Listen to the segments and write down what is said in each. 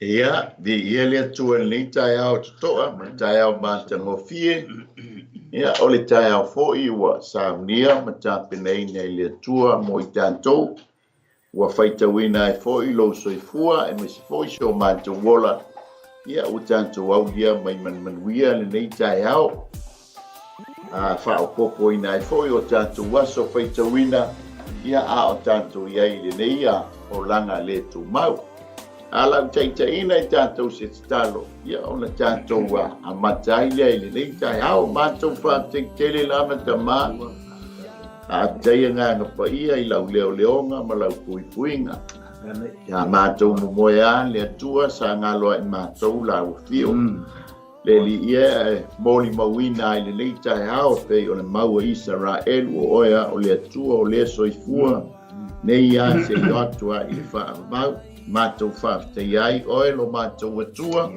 Ia, viia le Atua i lenei taeao totoa ma le taeao matagofie. Ia, o le taeao foi ua saunia ma tapenaina e le Atua mo i tatou. Ua faitauina ai foi lou soifua aemaise foi si o matou ola. Ia, ua tatou aulia mai ma le manuia lenei taeao. A faaopoopoina ai foi o tatou aso faitauina, ia a o tatou i ai i lenei olaga le tumau. A lau taitaiina i tatou se tatalo, ia ona tatou amata ai lea i lenei taeao. Matou faafetai tele lava Tama, faafetai Agaga Paia i lau leoleoga ma lau puipuiga. Ia matou momoe a le Atua sa galo ai matou lau afio. Le Alii e, e molimauina ai lenei taeao e pei o le mau a Isaraelu, o oe a o le Atua o lea soifua nei a seia atu a i le faavavau. Matou faafetaia ai oe lo matou Atua,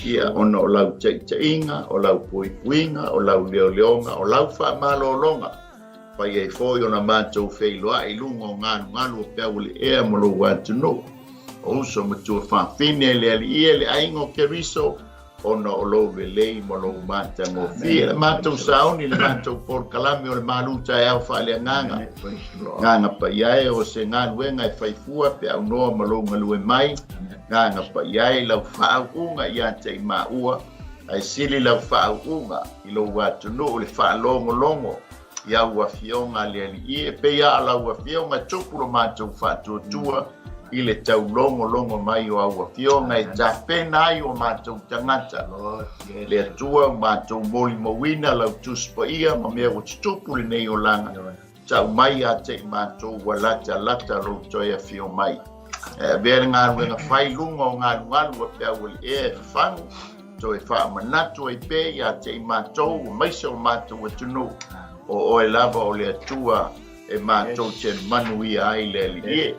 ia ona o lau taitaiga, o lau puipuiga, o lau leoleoga, o lau faamalologa. Fai ai foi ona matou feiloai i luga o galugalu o peau o le ea ma lou atunuu. O uso ma tuafafine le Alii e le aiga o Keriso, ona o lou lelei ma lou matagofie. Le matou sauni, le matou polokalame o le malu taeao faaleagaga. Agaga Paia e o se galuega e fai fua pe aunoa ma lou galue mai. Agaga Paia e lau faauuga ia te i maua, ae sili lau faauuga i lou atunuu le faalogologo i au afioga a le Alii e pei a lau afioga e tupu lo matou faatuatua i le taulogologo mai o au afioga e tapena ai o matou tagata. Le Atua ua matou molimauina lau Tusi Paia ma mea ua tutupu lenei olaga. Tau mai ia te i matou ua latalata lou toe afio mai. E avea le galuega fai luga o galugalu a peau o le ea e fafagu, toe faamanatu ai pea ia te i matou aemaise o matou atunuu, o oe lava o le Atua e matou te manuia ai le Alii e.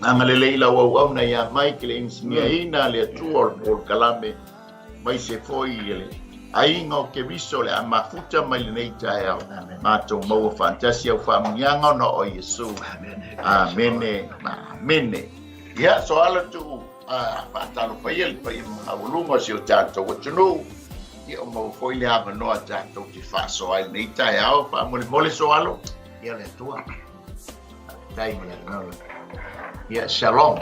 Agalelei lau auauna ia Mike le inisinia-ina le Atua o le polokalame, aemaise foi i le aiga o Keriso o le a mafuta mai lenei taeao. Matou maua faatasi au faamanuiaga ona o Iesu. Amene ma amene. Ia, soala tuu faatalofa ia le paia maualuga o si o tatou atunuu. Ia, o maua foi le avanoa tatou te faasoa ai lenei taeao. Faamolemole Soalo. Ia le Atua. Faafetai mo le avanoa. Ia, shalom.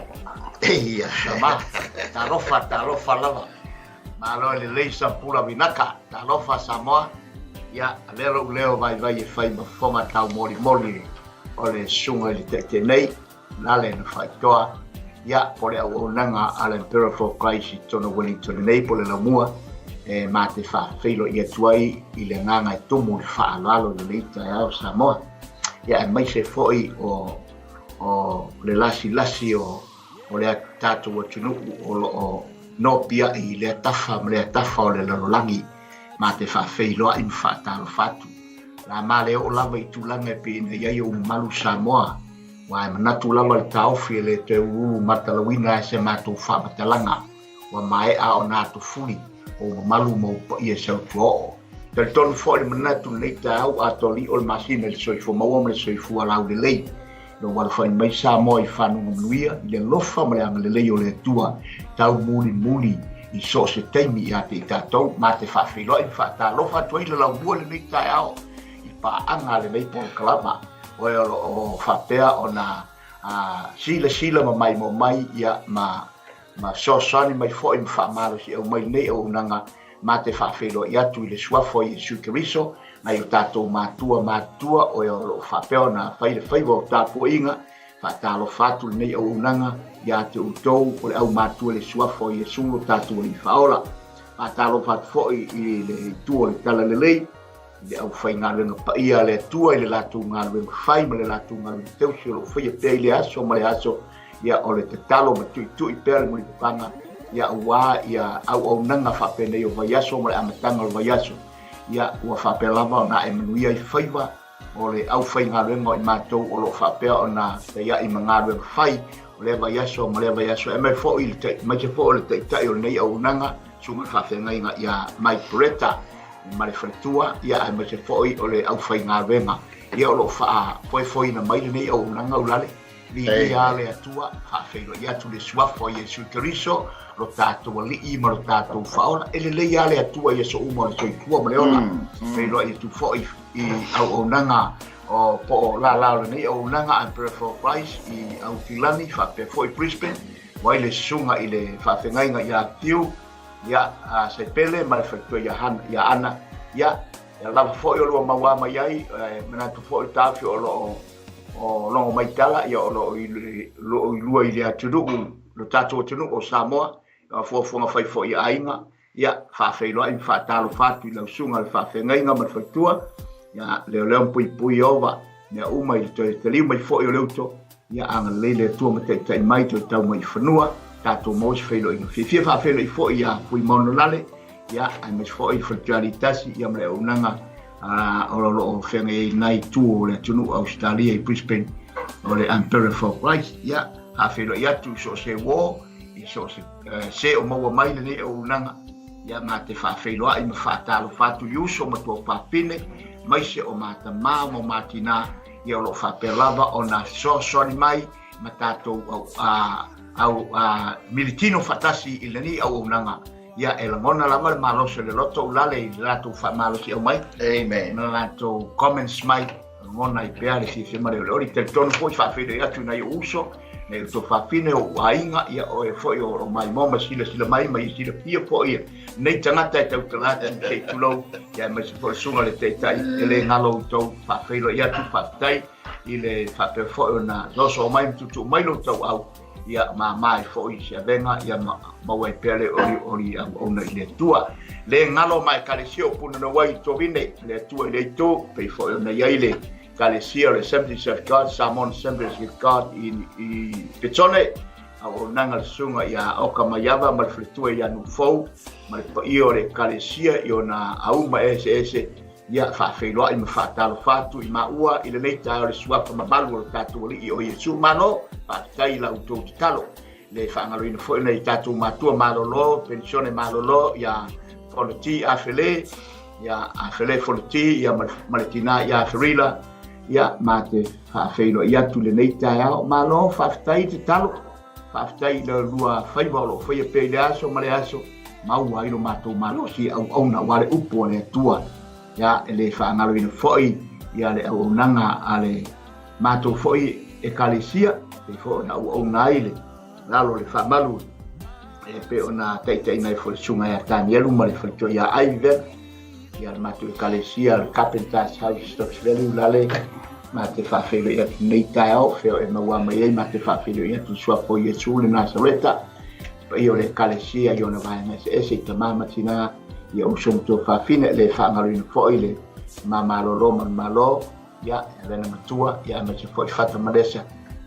Ia. Sama. Talofa, talofa lava. Malo e lelei Sampula Vinaka. Talofa Samoa. Ia, avea lou leo vaivai e fai ma fofoga taumolimoli o le susuga i le Taitai nei, Lale na faitoa, ia, po le auaunaga a le Emperor for Christ i totonu o Wellington nei, po le Laumua, e ma te faafeiloai atu ai i le agaga e tumu i le faaaloalo i lenei taeao Samoa. Ia, aemaise foi o, o le lasilasi o, o le tatou atunuu o lo o nopiai i lea tafa ma lea tafa o le lalolagi, ma te faafeiloai ma faatalofa atu. La ma le oo lava i tulaga e pei ona i ai ou mamalu Samoa, Aua e manatu lava le taofi e le toe uluulu matalauina ai se matou faamatalaga ua maea ona atofuli ou mamalu ma ou paia i Sautuaoo. Talitonu foi le manatu i lenei taeao atoa lio le masina i le soifua maua ma le soifua laulelei. Lou alofai mai Samoa i fanuga manuia i le alofa ma le agalelei o le Atua taumulimuli i so o se taimi ia te i tatou ma te faafeiloai ma faatalofa atu ai le laumua i lenei taeao i paaga a lenei polokalama oe o lo o faapea ona silasila ma maimoa mai ia ma ma fesoasoani mai foi ma faamalosiau mai lenei auaunaga ma te faafeiloai atu i le suafa o Iesu Keriso nai o tatou matua matutua oe o lo o faapea ona fai le faiva o tapuaiga. Faatalofa atu lenei auaunaga ia te outou o le aumatua i le suafa o Iesu lo tatou Alii Faaola. Faatalofa atu foi i le itu o le Talalelei i le aufaigaluega paia a le Atua i le latou galuega fai ma le latou galuega tausi o lo o faia pea i le aso ma le aso, ia o le tatalo ma tuitui pea le mulipapaga, ia aua ia auaunaga faapenei o vaiaso ma le amataga o le vaiaso, ia ua faapea lava ona ae manuia ai faiva o le aufaigaluega o i matou o lo o faapea ona taiai ma galuega fai o lea vaiaso ma lea vaiaso, aemaise foi o le taitai o lenei auaunaga, Susuga i le Faafeagaiga ia Mike Beretta ma le faletua, ia aemaise foi o le aufaigaluega ia o lo o faafoefoeina mai lenei auaunaga Ulale. Viia le Atua, faafeiloai atu le Suafa o Iesu Keriso, lo tatou Alii ma lo tatou Faaola. E lelei lava le Atua i aso uma o le soifua ma le ola. Feiloai atu foi i auaunaga o po o lala o lenei auaunaga Emperor for Christ i Aukilani faapea foi Brisbane, ua ai le susuga i le faafegaiga ia Tiu, ia Saipele ma le faletua ia Hana, ia Ana, ia ia lava foi o lua mauā mai ai, e manatu foi le taofi o lo o o logo mai tala, ia o lo o i lua i le atunuu, lo tatou atunuu o Samoa, ia fuafuaga fai foi a aiga, ia faafeiloai ma faatalofa atu i lau susuga i le faafeagaiga ma le faletua, ia leoleo ma puipui Ieova, mea uma i le toe taliu mai foi o le uto, ia agalelei le Atua ma taitai mai toe tau mai i fanua, tatou maua se feiloaiga fiafia. Faafeiloai foi ia Fuimaono Lale, ia aemaise foi le faletua Alitasi, ia ma le auaunaga o lo o feagai ai lena itu o le atunuu Ausetalia i Brisbane, o le Emperor for Christ. Ia, faafeiloai atu i so o se uo, i so o se se o maua mai lenei auaunaga, ia ma te faafeiloai ma faatalofa atu i uso ma tuafafine, aemaise o ma tamā ma ma tinā, ia o lo o faapea lava ona fesoasoani mai ma tatou au, a, au a, militino faatasi i lenei auaunaga. Ia, e lagona lava le malosi o le loto ulale i le latou faamalosiau mai. Amen. Ma latou comments mai, lagona ai pea le fiafia ma le olioli. Talitonu foi faafeiloai atu i nai ou uso, nai ou tuafafine, o ou aiga, ia o e foi o lo maimoa ma silasila mai, ma ia silafia foi ia nei tagata e tautala atu se i tulou, ia aemaise foi le susuga i le Taitai, e le galo outou, faafeiloai atu, faafetai i le faapea foi ona soosoo mai ma tuutuu mai lo outou au. Ia mama ai foi se avega, ia maua ai pea le olioli auauna i le Atua. Le galo ma Ekalesia o Punanauai i Tovine, le Atua i le itu, pei foi ona i ai le Ekalesia o le Assemblies of God, Samoan Assemblies of God i, i Petone, auaunaga le susuga ia Oka Maiava ma le faletua ia Nufou, ma le paia o le Ekalesia i ona auma eseese, Ia faafeiloai ma faatalofa atu i maua i lenei taeao le suafa mamalu o lo tatou Alii o Iesu. Malo, faafetai i la outou tatalo. Le faagaloina foi nai tatou matua malolo, penisione malolo, ia Fonoti Afele, ia Afele Fonoti, ia ma le tinā ia Aferila, ia ma te faafeiloai atu i lenei taeao. Malo, faafetai i tatalo. Faafetai i le lua faiva o lo o faia pea i le aso ma le aso, maua ai lo matou malosi e auauna aua le upu a le Atua. Ia, e le faagaloina foi ia le auaunaga a le matou foi Ekalesia, pei foi ona auauna ai le lalo o le faamalu e pei ona taitaiina ai foi le susuga ia Tanielu ma le faletua ia Ivy Vela, ia le matou Ekalesia, le Carpenters House, Stokes Valley, Ulale, ma te faafeiloai atu nei taeao, fea e maua mai ai, ma te faafeiloai atu i suafa o Iesu le Nasareta, paia o le Ekalesia i ona vaega eseese i tamā ma tinā, ia uso ma tuafafine, le faagaloina foi le mamalolo ma le Malo, ia Elena Matua, ia aemaise foi Fata Malesa,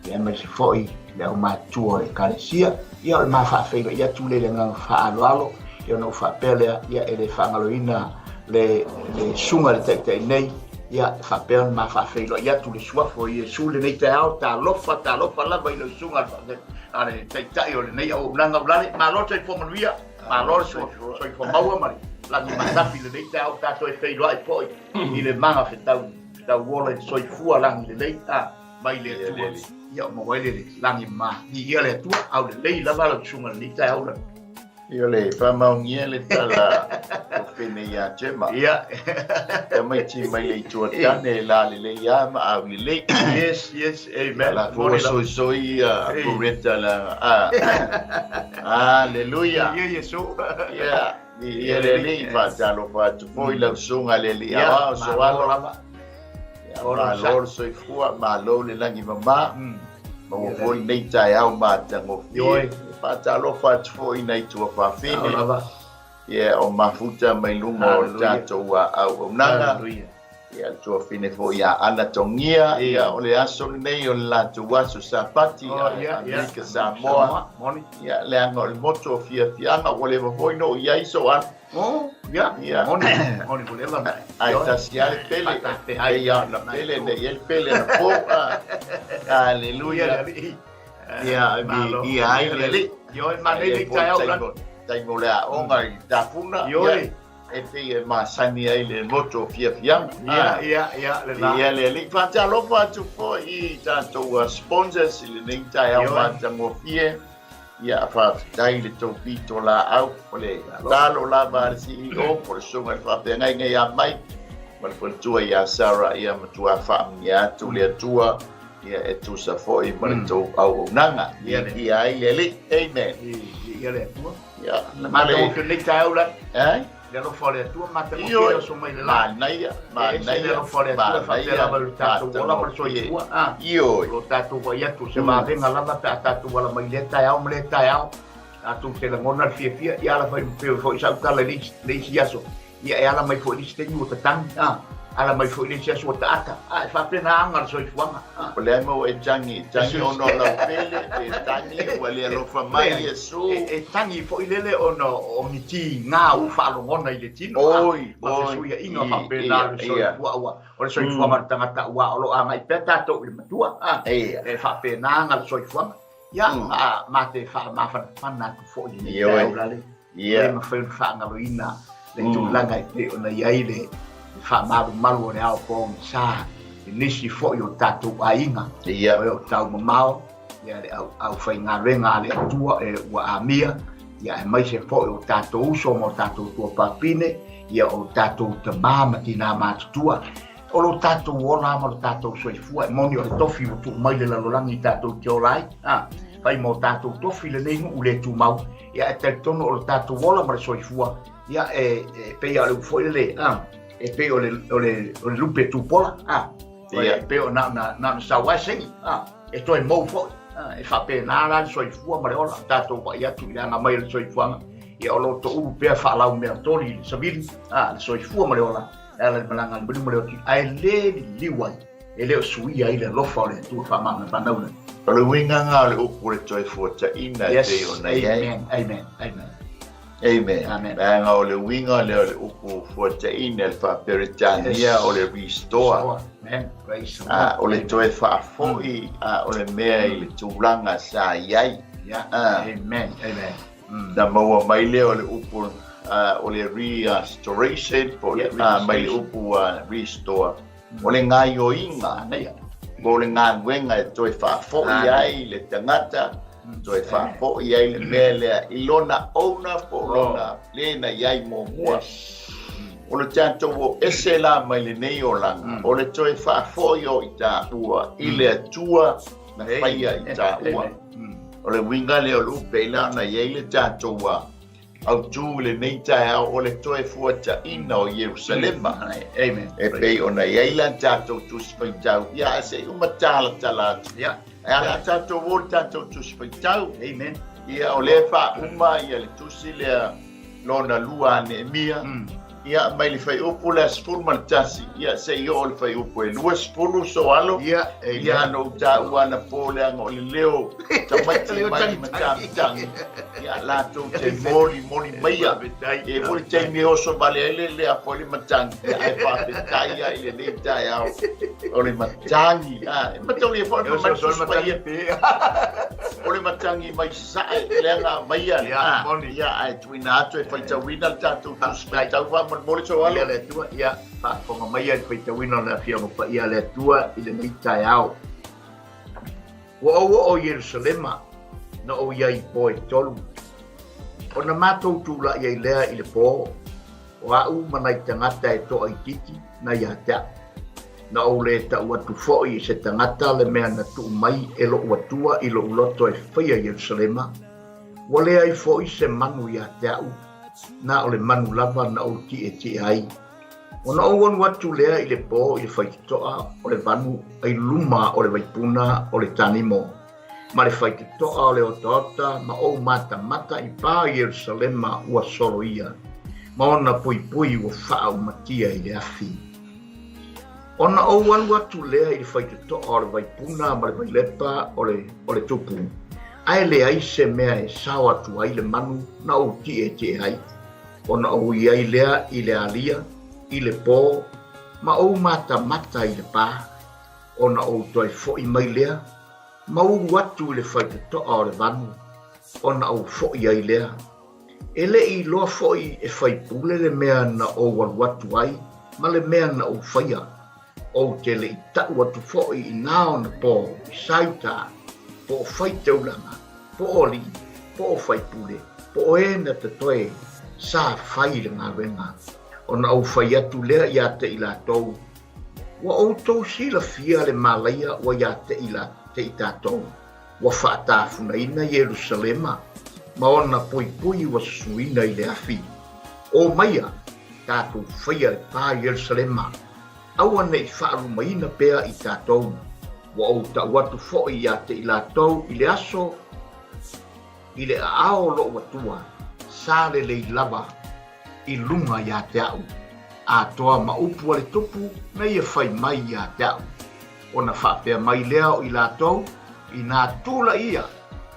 ia aemaise foi le aumatutua o le Ekalesia, ia o le ma faafeiloai atu le le agaga faaaloalo, ia ona ou faapea lea, ia e le faagaloina le, le susuga i le taitai nei, ia e faapea ona ma faafeiloai atu le suafa o Iesu lenei taeao, talofa, talofa lava i lau susuga a le taitai o lenei auaunaga ulale, malo le soifua manuia, malo le soifua maua ma le lagi matafi lenei taeao, tatou e feiloai foi i le maga fetau, fetau ola i le soifua lagi lelei, a mai le Atua, ia o maua ai le lagi ma viia le Atua, aulelei lava lau susuga lenei taeao ulale. Ia le faamaonia le tala o fene ia Gemma. Ia. Tamaiti mai le itu a tane la lelei a ma au lelei. Yes, yes, amen. La fua soi soi ia Coretta la. Ah. Hallelujah. Ia Yesu. Ia. Ia le lei fa talo fa tu foi lau sunga le li a so alo. Ia malo le soifua, malo le lagi mama. Maua foi lenei taeao matagofie. E faatalofa atu foi i nai tuafafine. Ia o mafuta mai luma o le tatou auaunaga. Ia le tuafine foi ia Ana Togia. Ia o le aso lenei o le latou aso Sapati. Amerika Samoa. Ia leaga o le motu o fiafiaga ua leva foi ona ou i ai so ala. Oh, ia, ia. Moni, moni ua leva na. Ai tasi lava le pele, pei lava ona pele nei i ai le pele anapo. Aleluia. Ia, viia ai le Alii. Ioe, manei le taeao lani. Taimi o le aoga i Tafuna. Ioe. E pei e masani ai le loto fiafiaga. Ia, ia, ia, lena. Ia le alii. Faatalofa atu foi i tatou sponsors i lenei taeao matagofie. Ia, faafetai i le tou pitolaau, o le tatalo lava a le CEO po o le Susuga i le Faafeagaiga ia Mike ma le faletua ia Sarah, ia matua faamanuia atu le Atua ia e tusa foi ma le tou auaunaga. Viia ai le Alii. Amen. Viia le Atua. Ia, na matagofie lenei taeao la. Eh? Le alofa o le Atua matagofie le oso mai le la. Manaia, manaia. Le alofa o le Atua faapea lava i lo tatou ola ma le soifua. Ah. Ioe. O lo tatou vaai atu se vavega lava pe a tatou ala mai lea taeao ma lea taeao. Tatou te lagona le fiafia, ia ala fai pei foi sau tala i le isi aso. Ia e ala mai foi i le isi taimi ua tatagi, a, ala mai foi i le isi aso ua taata. A, e faapena aga le soifuaga. A. O le a maua e tagi, e tagi ona o lau pele, pe tagi ua le alofa mai Iesu. E tagi foi lele ona o ni tiga ua faalogona i le tino, a, Oi, ma oi, fesuiaiga faapena o le ia, ia. soifua, ua, o le soifuaga o le tagata aua o lo o agai pea tatou i le matua, a, Ia. e faapena aga le soifuaga. Ia, a, ma te faamafanafana atu foi i lenei Ioe. taeao lale. Ia. Le mafai ona faagaloina le tulaga e pei ona i ai le faamalumalu o le ao pogisa i nisi foi o tatou aiga. Ia. O e o taumamao, ia le aufaigaluega a le Atua e ua amia, ia aemaise foi o tatou uso ma o tatou tuapapine, ia o tatou tama ma tinā matutua. O lo tatou ola ma lo tatou soifua, e moni o le tofi ua tuu mai le lalolagi i tatou te ola ai, a, fai ma o tatou tofi lenei nuu le tumau, ia e talitonu o lo tatou ola ma le soifua, ia e, e pei a o le upu foi lele, a, e pei o le, o le, o le lupe tupola, a, Ia. e pei o na na, na ona sau ai segi, a, e toe mou foi, a, e faapena la le soifua ma le ola, tatou vaai atu i le aga mai o le soifuaga, ia o lo o toulu pea faalaumea toli i le savili, a, le soifua ma le ola, e ala i le malaga a le maliu ma le oti, ae le liliu ai, e le o suia ai le alofa o le Atua faamamafanau lea. O le uiga lena o le upu o le toe fuataina e pei ona i ai. Amen, amen, amen. Amen. Amen. Leaga o le uiga lea o le upu fuataina i le faa-Peretania Yes. o le restore. Amen. Praise the Lord. A, o le toe faafoi a, o le mea i le tulaga sa i ai. Yeah. Ah. Amen. Amen. Na maua mai lea o le upu o le restoration po o le mai le upu restore o le gaioiga po o le galuega e toe faafoi ai le tagata, toe faafoi ai le mea lea i lona owner po o lona le na i ai muamua. O le tatou o ese la mai lenei olaga, o le toe faafoi o i taua i le Atua na faia i taua. O le uiga lea o le upu pei la ona i ai le tatou autu i lenei taeao o le toe fuataina o Ierusalema. Amen. E pei ona i ai la tatou Tusi Faitau, ia ae se i uma talatala atu. Ia. E ala a tatou o le tatou Tusi Faitau. Amen. Ia o lea e faauma ia le tusi lea lona lua a Neemia. Ia mai le fuaiupu lea 11, ia se i oo le fuaiupu e 20 soalo. Ia, Ia na ou taua anapo leaga o le leo tamaiti mai matamatagi. Ia latou te molimoli maia. E foi le taimi e oso vale ai le lea foi le matagi. Ia ae faafetai ai i lenei taeao o le matagi. A, e mataulia foi E oso oso le matagi pe. O le matagi mai sae leaga maia. Ia, moni. Ia ae tuuina atu e faitauina le tatou Tusi Faitau faamolemole soalo. Ia le Atua, ia faafofoga mai i le faitauina o le Afioga Paia a le Atua i lenei taeao. Ua ou oo i Ierusalema, na ou i ai i po e tolu. Ona matou tula'i ai lea i le po, o a'u ma nai tagata e toaitiiti na ia te a'u. Na ou le tau atu foi i se tagata le mea na tuu mai e lo'u Atua i lo'u loto e faia i Ierusalema, Ua leai foi se manu ia te a'u, na o le manu lava na ou tietie ai. Ona ou alu atu lea i le po i le faitotoa o le vanu ai luma o le vaipuna o le tanimo, ma le faitotoa o le otaota ma ou matamata i pa i Ierusalema ua soloia, ma ona puipui ua faaumatia i le afi. Ona ou alu atu lea i le faitotoa o le vaipuna ma le vailepa o le, o le tupu, ae leai se mea e sao atu ai le manu na ou tietie ai. Ona ou i ai lea i le alia, i le pō, ma ou matamata i le pā. Ona ou toe foʻi mai lea, ma ulu atu i le faitotoa o le vanu, ona ou foʻi ai lea. E le i iloa foi e faipule le mea na ou alu atu ai ma le mea na ou faia. Ou te le i tau atu foi i nā ona pō i Saiuta, po o faitaulaga, po o alii, po o faipule, po o e na te toe sa fai i le galuega. Ona ou fai atu lea iā te i latou, Ua outou silafia le malaia ua iā te i te i tatou, ua faatafunaina Ierusalema ma ona poipoi ua susuina i le afi. O maia, tatou faia le pa i Ierusalema, aua ne i faalumaina pea i tatou. Ua ou tau atu foi iā te i latou i le aso i le aao o lou Atua, sa lelei lava i luga iā te a'u, atoa ma upu a le Tupu na ia fai mai iā te a'u. Ona faapea mai lea o i latou, Inā tula ia,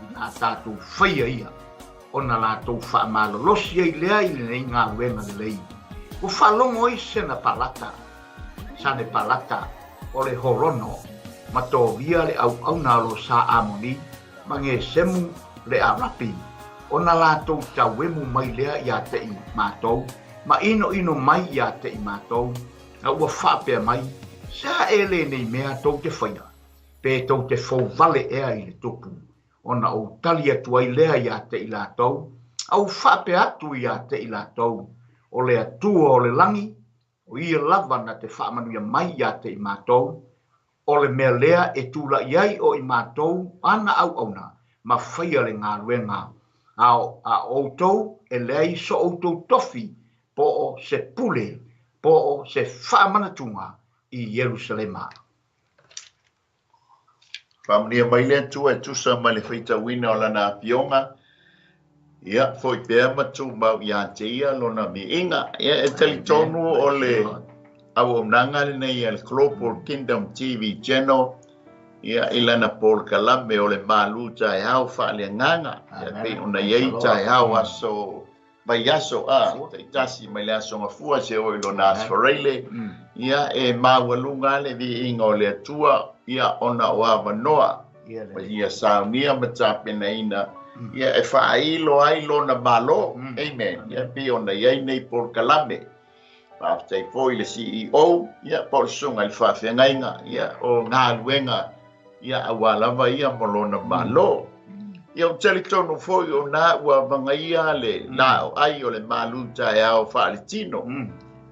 inā tatou faia ia. Ona latou faamalolosi ai lea i lenei galuega lelei. Ua faalogo ai Senapalata, Sanepalata, o le Horono, ma Tovia le auauna a lo Sa Amoni, ma Gesemu le Arapi, ona latou tauemu mai lea iā te i matou, ma inoino mai iā te i matou, a ua faapea mai, Se a e lenei mea tou te faia, pe tou te fou vale ea i le Tupu? Ona ou tali atu ai lea iā te i latou, a ou faapea atu iā te i latou, O le Atua o le lagi, o ia lava na te faamanuia mai iā te i matou, O le mea lea e tulaʻi ai o i matou ana auauna ma faia le galuega, a a outou e leai so outou tofi po o se pule po o se faamanatuga i Ierusalema. Faamanuia mai le Atua e tusa ma le faitauina o Lana Afioga, ia foi pea ma tumau ia te Ia Lona viiga. Ia e talitonu o le auaunaga lenei a le Global Kingdom TV Channel, ia i lana polokalame o le Malu Taeao Faaleagaga, ia pei ona i ai taeao aso vaiaso a taitasi mai le Aso Gafua se oo i lona Aso Faraile, ia e maualuga le viiga o le Atua, ia ona o avanoa ma ia saunia ma tapenaina, ia e faailo ai lona Malo. Amen. Ia pei ona i ai nei polokalame. Faafetai foi i le CEO, ia po o le Susuga i le Faafeagaiga, ia o galuega ia aua lava ia ma lona Malo. Ia ou talitonu foi o na ua vagaia le laoai o le malu taeao faaletino.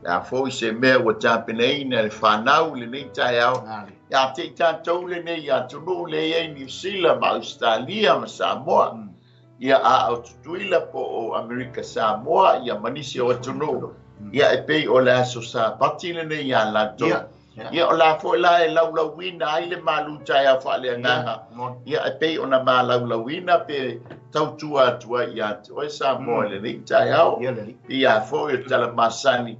Le a foi se mea ua tapenaina e le fanau i lenei taeao, ia te i tatou lenei atunuu lea i ai Niu Sila ma Ausetalia ma Samoa, ia a o Tutuila po o Amerika Samoa, ia ma nisi o atunuu, ia e pei o le aso Sapati lenei iā latou. Ia o la foi la e laulauina ai le malu taeao faaleagaga, ia e pei ona malaulauina pe tautua atu ai ia te oe Samoa i lenei taeao. Ia foi o le tala masani,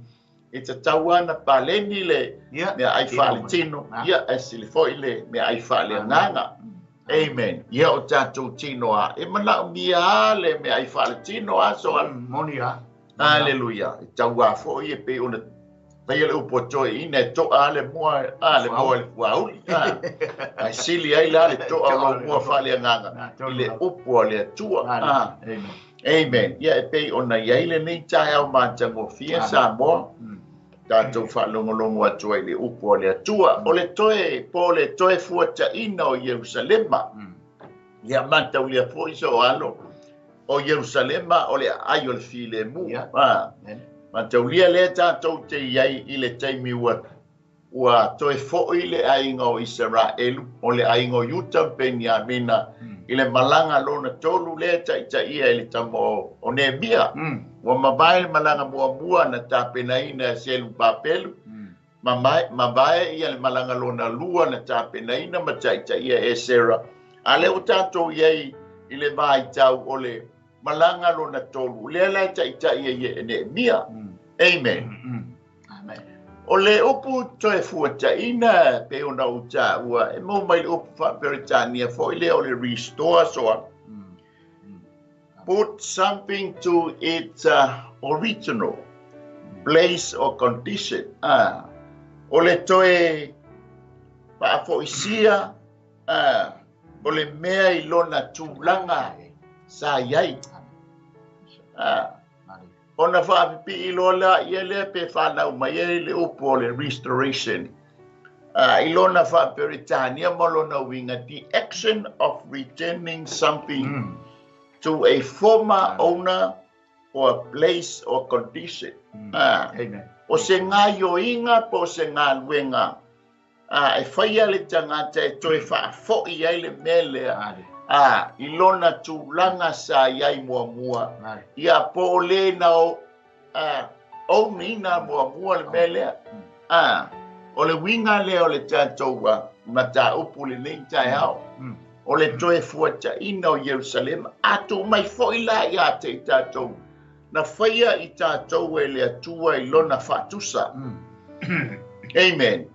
e tatau lava ona paleni le meaai faaletino, ia ae sili foi le meaai faaleagaga. Amen. Ia o tatou tino a, e manaomia lava le meaai faaletino aso a. Moni a. Aleluia. E tauā foi e pei ona faia le upu a toeaiina e toa lava le moa, a, le moa i le fuauli. A, ae sili ai la le toa o lou moa faaleagaga i le upu a le Atua. A, amen. Ia e pei ona i ai lenei taeao matagofie Samoa, tatou faalogologo atu ai i le upu a le Atua. O le toe, po o le toe fuataina o Ierusalema. Ia mataulia foi so alo, o Ierusalema o le aai o le filemu. A, mataulia lea tatou te i ai i le taimi ua ua toe foi le aiga o Isaraelu, o le aiga o Iuta ma Peniamina, i le malaga lona tolu lea e taitaia e le tama o Neemia. Ua mavae le malaga muamua na tapenaina e Selubabelu, mavae ia le malaga lona lua na tapenaina ma taitaia e Esera. A lea ua tatou i ai i le vaitau o le malaga lona tolu, lea la e taitai ai e Neemia. Amen. O le upu toe fuataina pei ona ou taua, e maua mai le upu faa-Peretania foi lea o le restore, so put something to its original place or condition. O le toe faafoisia o le mea i lona tulaga sa i ai. Ona faapipii loa laia lea pe fanau mai ai le upu o le restoration. I lona faa-Peretania ma lona uiga, the action of returning something to a former owner or a place or condition. O se gaioiga po o se galuega e faia le tagata e toe faafoi ai le mea lea i lona tulaga sa i ai muamua, ia po o le na own-ina muamua le mea lea. O le uiga lea o le tatou mataupu lenei taeao, o le toe fuataina o Ierusalema. A tuu mai foi la ia te i tatou, na faia i tatou e le Atua i lona faatusa. Amen.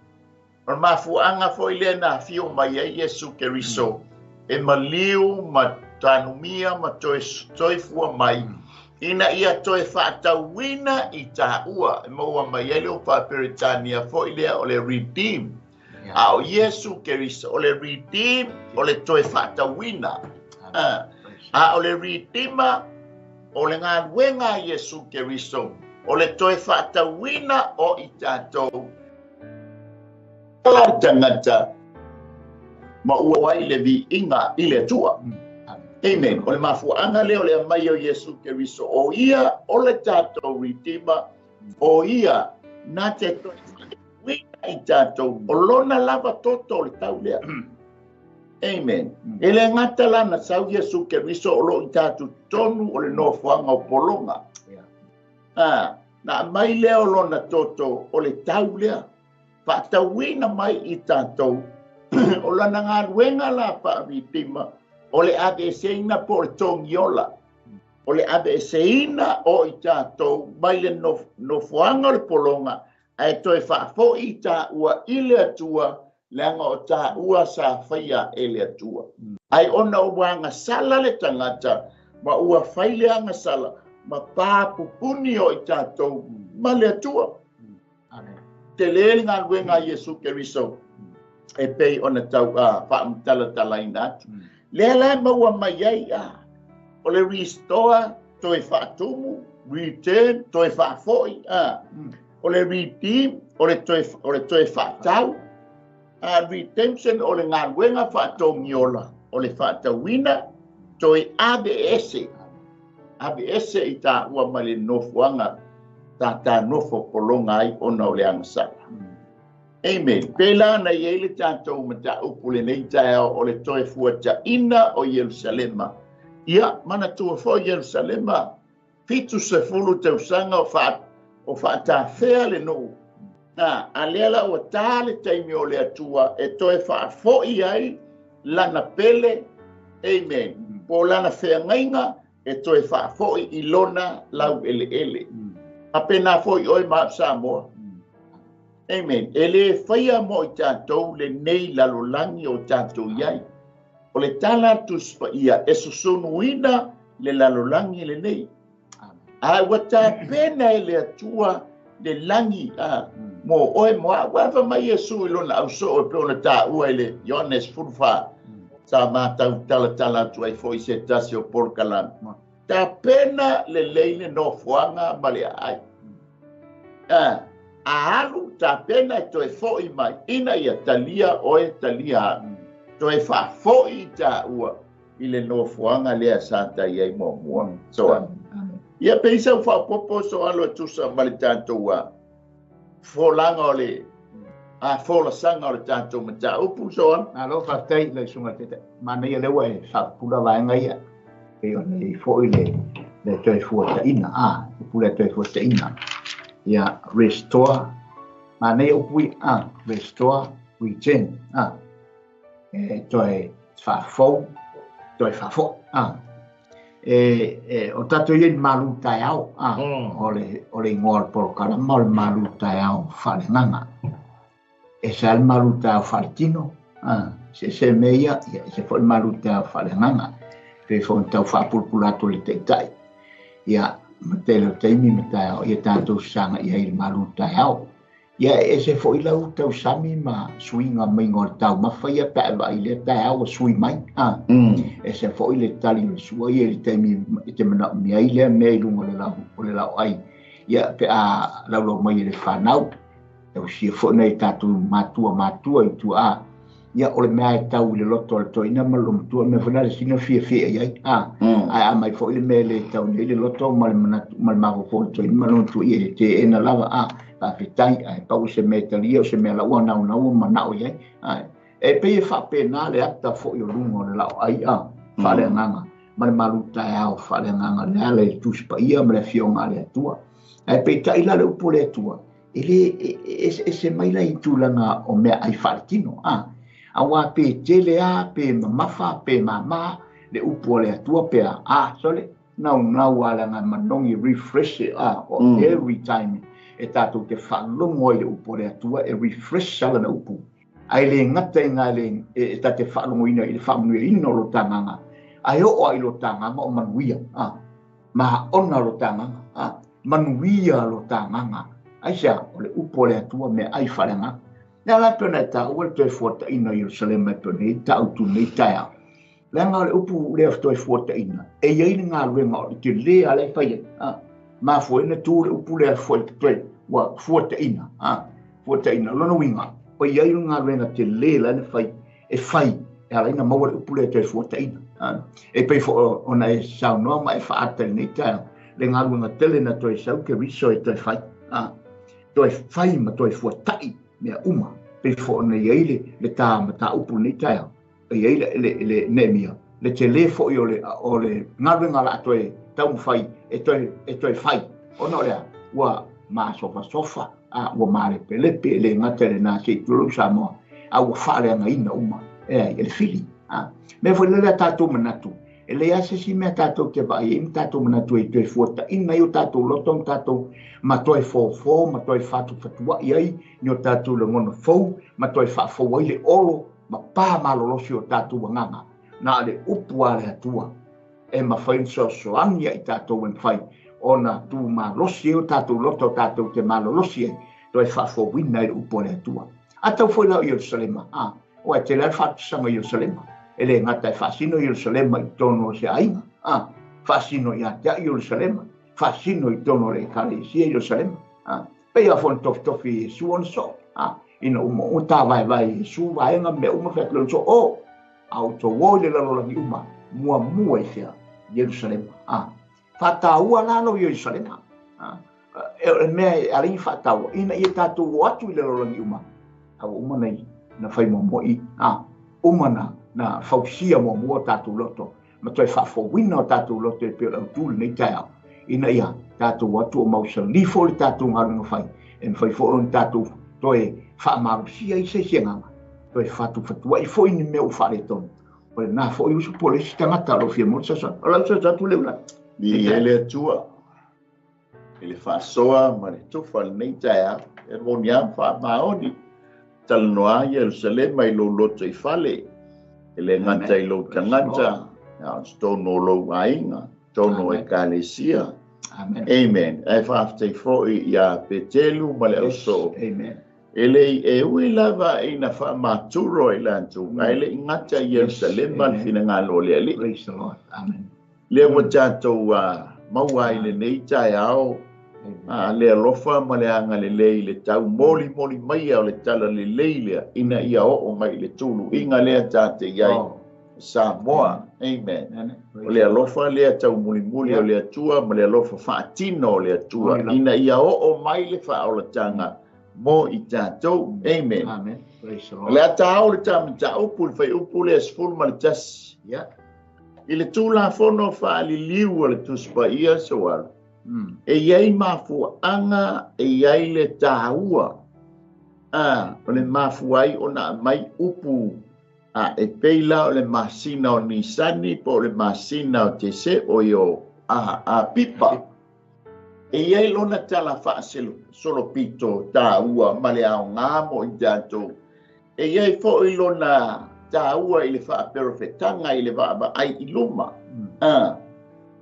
O le mafuaaga foi lea na afio mai ai Iesu Keriso e maliu ma tanumia ma toe soifua mai, ina ia toe faatauina i taua e maua mai ai le upu faa-Peretania foi lea o le redeem. A o Iesu Keriso o le redeem, o le toe faatauina. A o le redeemer, o le galuega a Iesu Keriso, o le toe faatauina o i tatou la tagata ma ua ai le viiga i le Atua. Amen. O le mafuaaga lea o le aumai o Iesu Keriso, o ia o le tatou redeemer, o ia na te toe faatauina i tatou, o lona lava toto o le tau lea. Amen. E le gata lana sau Iesu Keriso o loo i tatou totonu o le nofoaga o pologa. Na aumai lea o lona toto o le tau lea, faatauina mai i tatou. O lana galuega la faa-redeemer, o le aveeseina po o le togiola, o le aveeseina o i tatou mai le nofoaga o le pologa, ae toe faafoi i taua i le Atua, leaga o taua sa faia e le Atua. Ai ona ua agasala le tagata, ma ua fai le agasala, ma papupuni o i tatou ma le Atua. Tele le galuega a Iesu Keriso e pei ona tau faamatalatalaina atu. Lea la e maua mai ai o le restore, toe faatumu, return, toe faafoi, o le redeem, o le toe faatau, redemption, o le galuega faatogiola, o le faatauina, toe aveese, aveese i taua mai le nofoaga ta nofo pologa ai ona o le agasala. Amen. Pela na i ai le tatou mataupu lenei taeao o le toe fuataina o Ierusalema. Ia, manatua foi Ierusalema, 70 tausaga o faatafea le nuu. A lea la ua ta le taimi o le Atua e toe faafoi ai lana pele. Amen. Po lana feagaiga e toe faafoi i lona lau eleele. A pena foi oe ma Samoa. Amen. E le faia mo i tatou lenei lalolagi o tatou iai. O le tala Tusi Paia e susunuina le lalolagi lenei. A ua tapena e le Atua le lagi mo oe mo au. Ua mai Iesu i lona ausoo e pei ona taua i le Ioane 14. Sa matau talatala atu ai foi se tasi o polokalame. Tapena lelei le nofoaga ma le aai. A alu tapena e toe foi mai, ina ia talia oe talia au. Toe faafoi i taua i le nofoaga lea sa tai ai muamua. So, ia pei sau faapopo so alo e tusa ma le tatou folaga o le folasaga o le tatou mataupu so alo. Malo faafetai lau susuga i le Taitai. Manaia lea ua e faapupula vaega ia. Pei ona i ai foi le toe fuataina, upu lea toe fuataina. Ia, restore, manaia upu ia, restore, return, e toe faafou, toe faafoi. O tatou ia i malu taeao, o le igoa o le polokalama o le malu taeao faaleagaga. E sa le malu taeao faaletino, se se mea ia, e se foi le malu taeao faaleagaga. Pe foi ona tau faapulapula atu le taitai. Ia, ma tele o taimi ma taeao, ia tatou saga i ai le malu taeao. Ia e ese foi lau tausami ma suiga maiga o le taumafa ia pe a e vaai i lea taeao ua sui mai. A. Ese foi le tali o le sua ia i le taimi e te manaomia ai lea mea i luga o le lau, o le laoai. Ia pe a laulau mai e le fanau, tausia foi nai o tatou matua matua i tua. Ia o le mea e tau i le loto o le toeaina ma le olomatua, o le mea foi lena le sina fiafia i ai. A. Ae a aumai foi le mea e le tau nei le loto ma le manatu ma le mafaufau o le toeaina ma le olomatua, ia e teena lava. A. Faafetai, ae pau o se mea e talia o se mea la ua naunau ma manao i ai. A. E pei e faapena le ata foi o luga o le laoai, a, faaleagaga ma le malu taeao faaleagaga le ala i le Tusi Paia ma le Afioga a le Atua. Ae peitai la le upu a le Atua, e le eseese mai la i tulaga o mea ai faaletino, a, aua pe tele a, pe mamafa, pe mama le upu a le Atua pe a, a, sole, naunau a leaga e manogi refresh a, every time e tatou te faalogo ai le upu a le Atua e refresh lana upu. Ae le gata i ngā le e ta te faalogoina i le faamanuiaina o lo ta agaga, ae oo a i lo ta agaga o manuia, a, maona lo ta agaga, a, manuia lo ta agaga. Aisea? O le upu a le Atua mea ai faaleagaga. Le ala e pei ona e taua le toe fuataina o Ierusalema e pei ona i ai ta utu i lenei taeao. Leaga o le upu lea toe fuataina, e i ai le galuega o le tele a lea e fai ai. A, mafua ai ona tu le upu lea foi toe ua fuataina. A, fuataina. O lona uiga, o i ai le galuega tele la na fai, e fai, e ala ai ona maua le upu lea toe fuataina. A, e pei foi ona e saunoa ma e faaata i lenei taeao, le galuega tele na toe sau Keriso e toe fai. A, toe fai ma toe fuatai mea uma. Pei foi ona i ai le ta mataupu i lenei taeao. E i ai le Neemia, le tele foi o le galuega o le a toe taumafai e toe fai, ona o le a? Ua masofasofa, a ua malepelepe, e le gata i lena se i tulou Samoa, a ua faaleagaina uma e ai, e le fili. A mea foi lea tatou manatu, e leai lava se isi mea tatou te vaai ai ma tatou manatu ai e toe fuataina ai o tatou loto ma tatou ma toe fofo ma toe fatufatuai ai ni o tatou lagona fou ma toe faafou ai le olo ma pa malolosi o tatou agaga, na o le upu a le Atua e mafai ona fesoasoani ia i tatou e mafai ona tumalosi ai o tatou loto tatou te malolosi ai, toe faafouina ai le upu a le Atua. A tau foi la o Ierusalema, a, ua e tele lava le faatusaga i Ierusalema, e le gata e faasino Ierusalema i totonu o se aiga, a, faasino ia te au Ierusalema, faasino i totonu o le Ekalesia Ierusalema, a, pei lava foi ona tofitofi i Iesu ona soo, a, ina uma ua tāvaevae i Iesu vaega mea uma fai atu le soo, o, a outou o i le lalolagi uma, muamua i fea? Ierusalema, a, faataua la lo Ierusalema, a, e o le mea e ala i faataua, ina ia tatou o atu i le lalolagi uma, a ua uma na fai muamua i, a, uma na fausia muamua o tatou loto, ma toe faafouina o tatou loto e pei o le autu lenei taeao, ina ia tatou atu o mausali foi le tatou galuega fai, e mafai foi ona tatou toe faamalosia ai se isi agaga, toe fatufatuai foi ni mea ua faaletonu. O lena foi uso po o le isi tagata o lo o fia maua le fesoasoani. O lau fesoasoani atu lea ula. Viia le Atua i le faasoa ma le tofa i lenei taeao, e moni lava ma faamaoni. Talanoa Ierusalema i lou loto i fale, e le gata i lou tagata, a o totonu o lou aiga, totonu o Ekalesia. Amen. Amen. Ae faafetai foi ia Petelu ma le ausoo. Amen. E le e ui lava ina faamaturo i latou, ae le i gata i Ierusalema le finagalo o le Alii. Praise the Lord. Amen. Lea ua tatou maua ai lenei taeao, le alofa ma le agalelei i le tau molimoli maia o le tala lelei lea, ina ia oo mai i le tuluiga lea ta te i ai Samoa. Amen. O le alofa lea taumulimuli o le Atua ma le alofa faatino o le Atua, ina ia oo mai le faaolataga mo i tatou. Amen. Amen. Praise the Lord. O le a taao le ta mataupu, le fuaiupu lea 11. I le Tulafono faaliliu a le Tusi Paia Soala, e i ai mafuaaga, e i ai le taua, a, o le mafua ai ona aumai upu, a, e pei la o le masina o Nisani po o le masina o Tese o i o a, Apipa. E i ai lona tala faasolopito taua ma le aoga mo i tatou. E i ai foi lona taua i le faaperofetaga i le vaavaai i luma. A,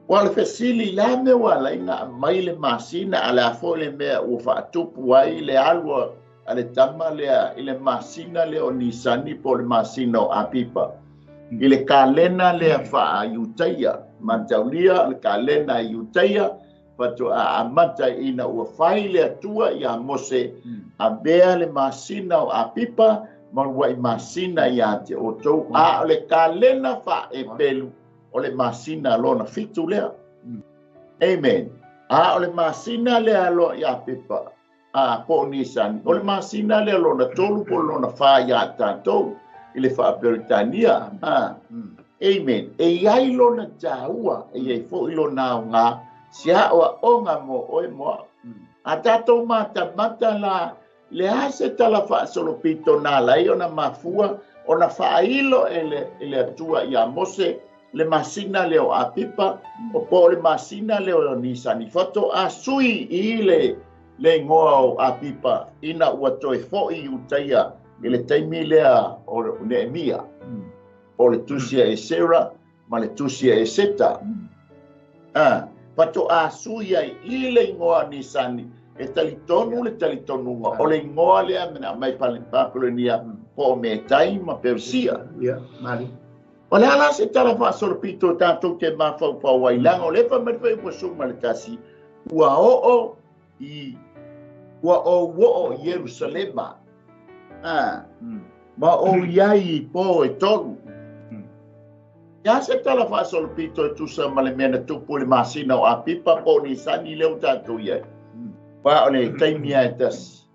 ua o le fesili la mea ua ala ai ona aumai le masina, a o le a foi le mea ua faatupu ai le alu a le tama lea i le masina lea o Nisani po o le masina o Apipa. I le kalena lea faa-Iutaia, mataulia le kalena Iutaia, faatoa amata ina ua fai le Atua ia Mose, avea le masina o Apipa ma uluai masina ia te outou. A o le kalena faa-Epelu o le masina lona 7 lea. Amen. A o le masina lea loa ia Apipa, a po o Nisani, o le masina lea lona 3 po o lona 4 ia tatou i le faa-Peretania. Amen. E iai lona tāua, e iai foi lona aoga, se aoaoga mo oe mo au. A tatou matamata la, le a se tala faasolopito na ala ai ona mafua, ona faailo e le Atua ia Mose, le masina lea o Apipa, o po o le masina lea o Nisani. Faatoa sui i le igoa o Apipa ina ua toe foi i Iutaia i le taimi lea o Neemia, o le tusi a Esera ma le tusi a Eseta. Faatoa sui ai i le igoa Nisani, e talitonu le talitonuga o le igoa lea mena mai Papelonia po o Metai ma Persia. O le ala se tala faasolopito tatou te mafaufau ai, leaga o le fai mai le fuaiupu 11, ua oo i ua ou oo i Ierusalema, ma ou iai i po e 3. Ia se tala faasolopito e tusa ma le mea na tupu i le masina o Apipa po o Nisani lea ua tatou iai. Pa o le taimi a e tasi.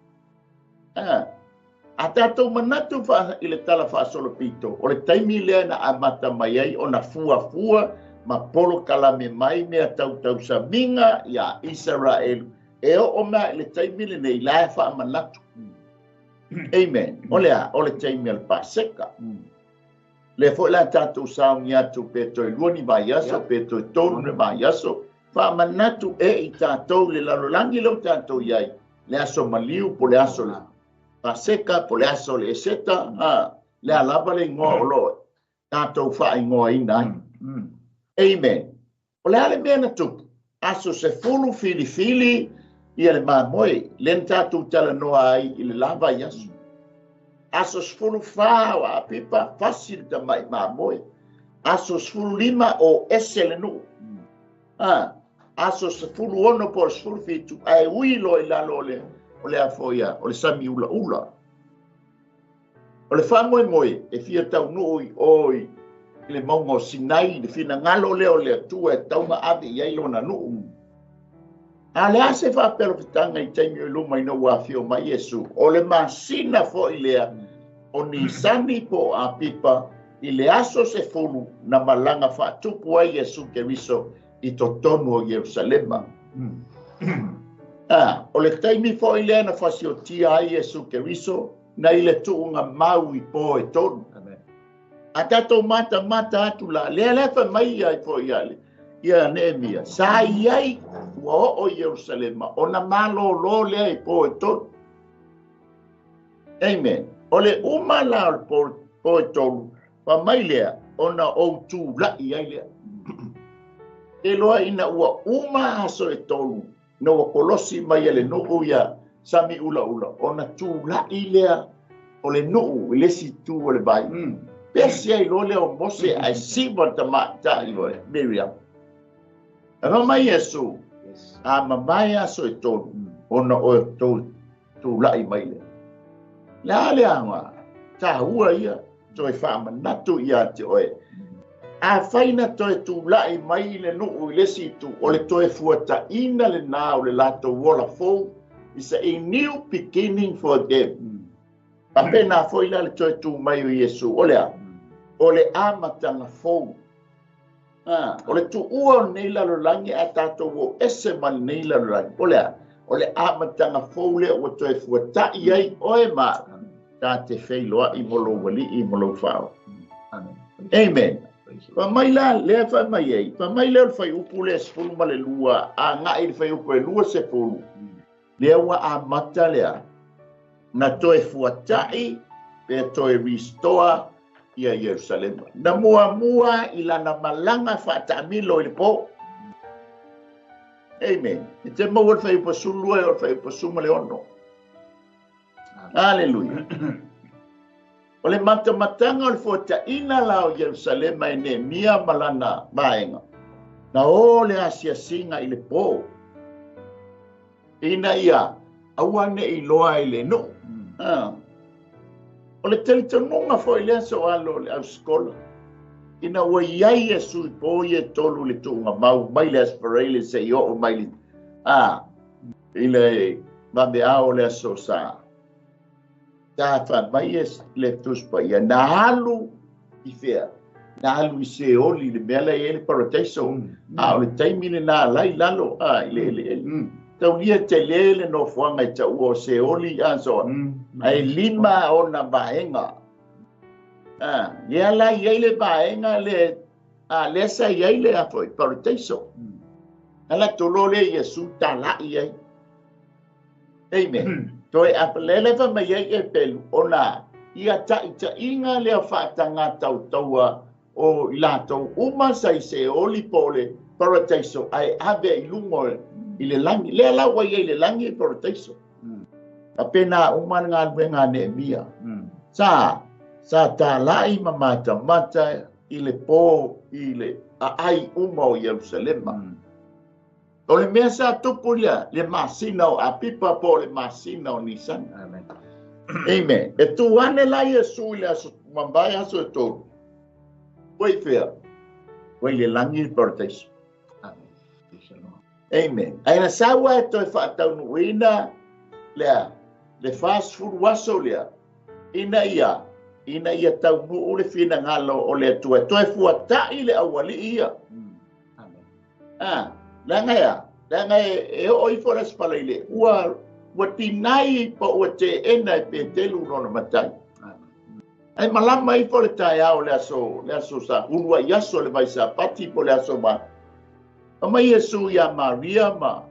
A tatou manatu i le tala faasolopito, o le taimi lea na amata mai ai ona fuafua ma polokalame mai mea tautausamiga ia Isaraelu. E oo mai i le taimi lenei la e faamanatu. Amen. O le a, o le taimi o le Paseka. Le foi la tatou sauni atu pe toe 2 ni vaiaso, pe toe 3 ni vaiaso, faamanatu e i tatou le lalolagi leo tatou iai, le aso maliu po le aso le Paseka, po le aso le Eseta, le a lava le igoa o loo tatou faaigoaina ai. Amen. O le a le mea na tupu, aso 10 filifili ia le mamoe, le na tatou talanoa ai i le lava i aso. Aso 14 o Apipa, fasi le tamai mamoe. Aso 15 o ese le nuu. Aso 16 po o le 17, ae ui loa i lalo o le afoia, o le sami ulaula. O le faamoemoe e fia taunuu i o i le mauga o Sinai, le finagalo lea o le Atua e tau ave i ai lona nuu. A le a se faapelofitaga i taimi o i luma ina ua afio mai Iesu, o le masina foi lea o Nisani po o Apipa i le aso 10 na malaga faatupu ai Iesu Keriso i totonu o Ierusalema. O le taimi foi lea na fasiotia ai Iesu Keriso na i le tuuga mau i po e 3. A tatou matamata atu la, lea lea fai mai ai foi ia ia Neemia, sa iai ua oo i Ierusalema, ona malōlō lea i po e 3. Amen. O le uma la o le po e 3, fa mai lea, ona ou tula'i ai lea. E loa ina ua uma aso e 3, na ua kolosi mai e le nuu ia sami ulaula, ona tula'i lea o le nuu i le isi itu o le vai. Pesi ai loa lea o Mose ae siva le tamaitai o Miriam. E fai mai Iesu, a mamae aso e 3, ona oe tula'i mai lea. Le a le aoga, tāua ia, toe faamanatu ia te oe. A fai na toe tula'i mai le nuu i le isi itu, o le toe fuataina lenā o le latou ola fou, is a new beginning for them. Faapena foi la le toe tu mai o Iesu, o le a? O le amataga fou. O le tuua o lenei lalolagi a tatou o ese ma lenei lalolagi, o le a? O le amataga fou lea ua toe fuata'i ai oe ma ta te feiloai mo lou alii mo lou fao. Amen. Fa mai la lea fai mai ai, fa mai lea o le fuaiupu lea 12, agai i le fuaiupu e 20, lea ua amata lea na toe fuata'i pe toe restore ia Ierusalema. Na muamua i lana malaga faataamilo i le po. Amen. E te maua le fuaiupu 12 o le fuaiupu 16. Aleluia. O le matamataga o le fuataʻina la o Ierusalema e Neemia ma lana vaega, na o le asiasiga i le po, ina ia aua neʻi iloa i le nuu. O le talitonuga foi lea soalo o le ausikola, ina ua i ai Iesu i po ia e tolu i le tuugamau mai le Aso Faraile seia oo mai le, a, i le vaveao o le Aso Sa. Sa fai mai le Tusi Paia, na alu i fea? Na alu i Seoli, i le mea la e i ai le paradaiso. A o le taimi lena la i lalo, a, i le eleele. Taulia tele le nofoaga i taua o Seoli, a, so, ae 5 ona vaega. A, lea la i ai le vaega le, a, lea sa i ai le a foi, paradaiso. Ala tolo le Iesu talai ai. Amen. Toe a lele fa mai ai e pelu ona ia taʻitaʻiga lea faataga tautaua o i latou uma sa i Seoli po o le paradaiso ae ave i luga i le lagi. Lea la ua i ai le lagi e paradaiso. Faapena uma le galuega a Neemia. Sa talai ma matamata i le po i le aai uma o Ierusalema. O le mea sa tupu lea, le masina o Apipa po o le masina o Nisana. Amen. Amen. E tu ane la Iesu i le aso mavae aso e 3. Ua i fea? Ua i le lagi i le paradaiso. Amen. Ae na saua e toe faataunuuina lea, le 40 aso lea, ina ia taunuu le finagalo o le Atua. Toe fuataʻi le aualii ia. Leaga leaga e oo ifo le Aso Faraile, ua tinai pa ua teena e Petelu lona matai. Ae malama ifo le taeao le aso sa uluai aso le vaisapati po le aso ma. Mai Iesu ia Maria ma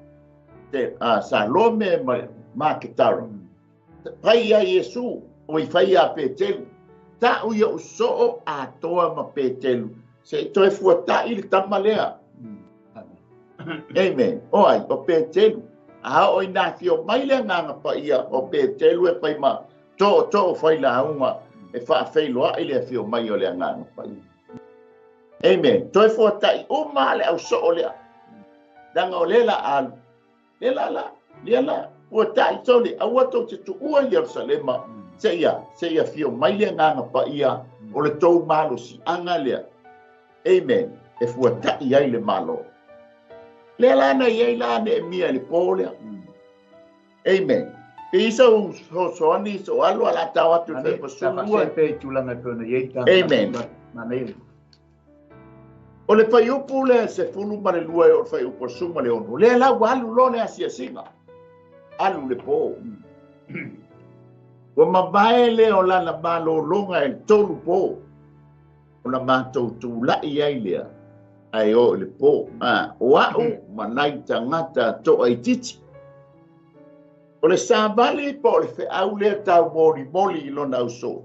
Salome ma Maketara. Fai ia Iesu, o i fai ia Petelu. Ta'u ia usoo atoa ma Petelu. Se i toe fuataʻi le tama lea. Amen. O ai, o Petelu. A o ina fio mai le agaga paia o Petelu e fai ma tootoo fai lauga e faafeiloai le afio mai o le agaga paia. Amen. Toe fuataʻi uma le ausoo lea. Leaga o le la alu. Le la la, le la. Fuataʻi sole, aua tou te tuua i Ierusalema. Seia fio mai le agaga paia o le tou malosiaga lea. Amen. E fuataʻi ai le malo. Lea la na i ai la Neemia i le po lea. Amen. Pe isa u sosoani so alu ala tau atu i fepasulua. Amen. O le faiupu le 12 o le faiupu 16. Lea la ua alu loa le asiasiga. Alu le po. Ua mavae lea o lana malologa e 3 po. O na matou tulaʻi ai lea ae o i le po. O a'u ma nai tagata toaitiiti. O le savali po o le feau lea taumolimoli i lona ausoo.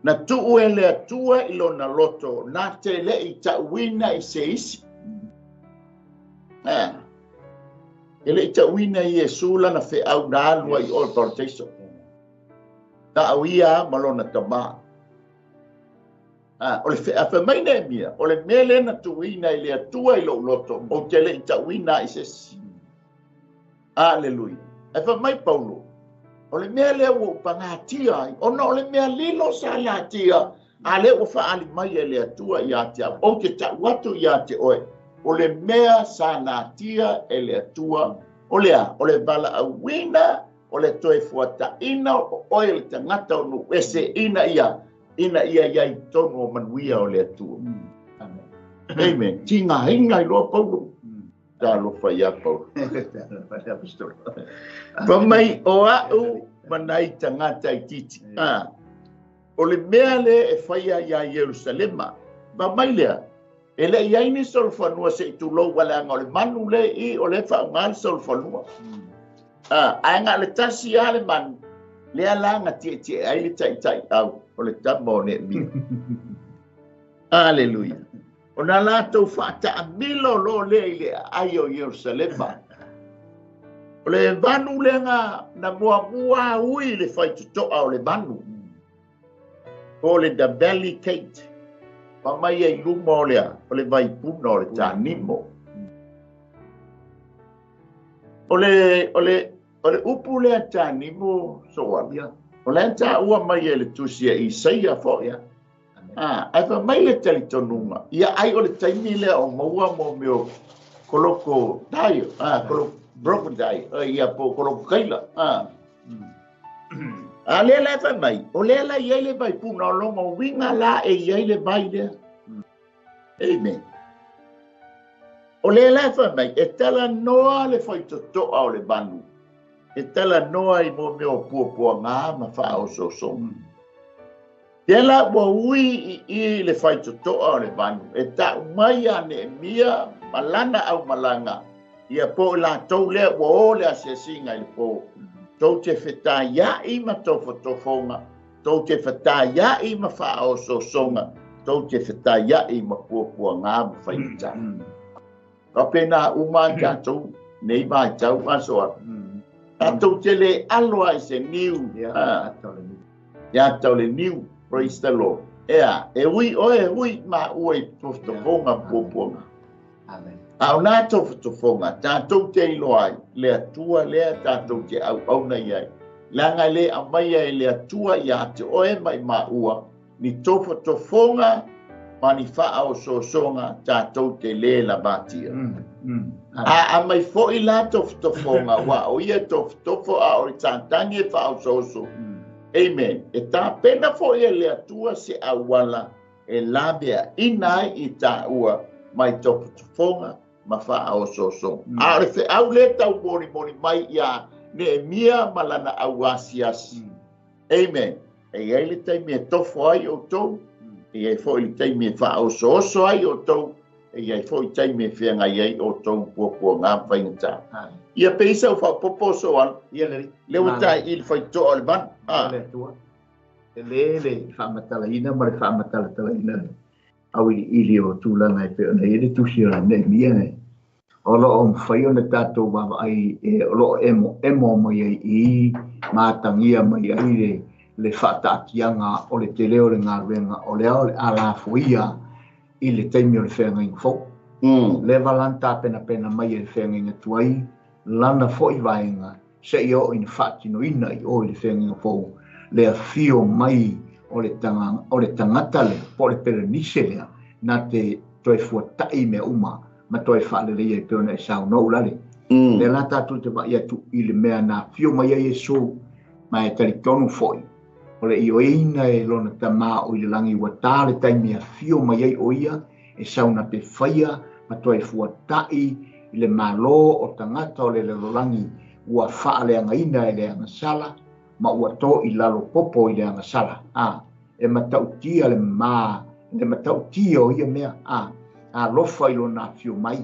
Na tuu e le Atua i lona loto, na te leʻi taʻuina i se isi. E leʻi taʻuina i Iesu lana feau na alu ai o le paradaiso. Ta'u ia ma lona tamā. O le feafe mai Neemia, o le mea lea na tuuina i le Atua i lou loto, ou te leʻi taʻuina ai se isi. Aleluia. E fai mai Paulo, o le mea lea ua ou pagatia ai, ona o le mea lilo sa natia, a lea ua faaali mai e le Atua ia te au, ou te taʻu atu ia te oe, o le mea sa natia e le Atua, o lea, o le valaauina, o le toe fuataʻina o oe le tagata o nuu ese ina ia iai tonu o manuia o le Atua. Amen. Tigaina i loa Paulo. Talofa ia Paulo. Fai mai o a'u ma nai tagata itiiti. O le mea lea e faia ia Ierusalema. Fai mai lea, e leʻi ai ni solofanua se i tulou leaga o le manu le i o le faauga le solofanua. Ae na o le tasi lava le manu, lea la na tietie ai le taʻitaʻiau o le tama o Neemia. Aleluia. O na latou faataamilo loa lea i le aai o Ierusalema. O le vanu lea na muamua ui le faitotoa o le vanu. O le the valley Kate. Pa mai ai luma o lea, o le vaipuna o le tānimo. O le upu lea tānimo soala. O le anta ua mai e le tusi e Isaia fo. Ai fa mai le talitonuga. Ia ai o le taimi lea o maua mo meo koloko taio. Koloko crocodile. Ia po koloko kaila. A lea la e mai, o lea la iai le vaipuna o longa winga la e iai le vai lea. Amen. O lea la e mai, e tala noa le faitotoa o le vanu. E tala noa i mo meo puapuaga ma faaosoosoga. Te la ua ui i le faitotoa o le vanu. E tau mai a Neemia malana au malaga. Ia po la tou lea ua o le asiasiga i le po. Tou te fetaiai ma tofotofoga. Tou te fetaiai ma faaosoosoga. Tou te fetaiai ma puapuaga ma faigata. Ka pena uma tatou nei mai tau asoa. Tatou te le alo ai se niu. Ia tau le niu. Praise the Lord. Ea, e ui oe ui ma ua i tofotofoga puapuaga. Amen. A o nā tofotofoga, tātou te iloa ai, le Atua lea tātou te auauna i ai. Leaga le aumaia e le Atua ia te oe mai maua, ni tofotofoga ma ni faaosoosoga tātou te le lavatia. A mai foi la tofotofoga, ua o ia tofotofo a o le tātagi e faaosooso. Amen. E tāpena foi e le Atua se auala e lavea ina ai i tāua mai tofotofoga ma faaosoosoga. A o le feau le tau molimoli mai ia Neemia ma lana auasiasi. Amen. E iai le taimi e tofo ai outou, e iai foi le taimi e faaosooso ai outou, e iai foi taimi e feagai ai outou puapuaga ma faigata. Ia peisa o faapopo soala. Ia le le ua tai i le faitoa o le vanu. Le Atua. E le le faamatalaina ma le faamatalatalaina au iliili o tulaga e pei ona i ai le tusi o le Neemia e. O loo mafai ona tatou vaavaai e o loo emo emo mai ai i matagia mai ai le faataatiaga o le tele o le galuega o lea o le alafoia i le taimi o le feagaiga fou. Le valana tapenapena mai e le feagaiga tuai lana foi vaega se i oo ina faatinoina i o i le feagaiga fou le afio mai o le tagata lea po o le pelenise lea na te toe fuata'i mea uma ma toe faaleleia i pei ona e saunoa ulale. Lea la tatou te vaai atu i le mea na afio mai ai Iesu ma e talitonu foi o le ioeina e lona tamā o i le lagi ua tā le taimi e afio mai ai o ia e sauna te faia ma toe fuata'i i le malo o tagata o le lalolagi ua faaleagaina e le agasala ma ua to i lalo popo i le agasala. E matautia le ma le matautia o ia mea alofa i lona afio mai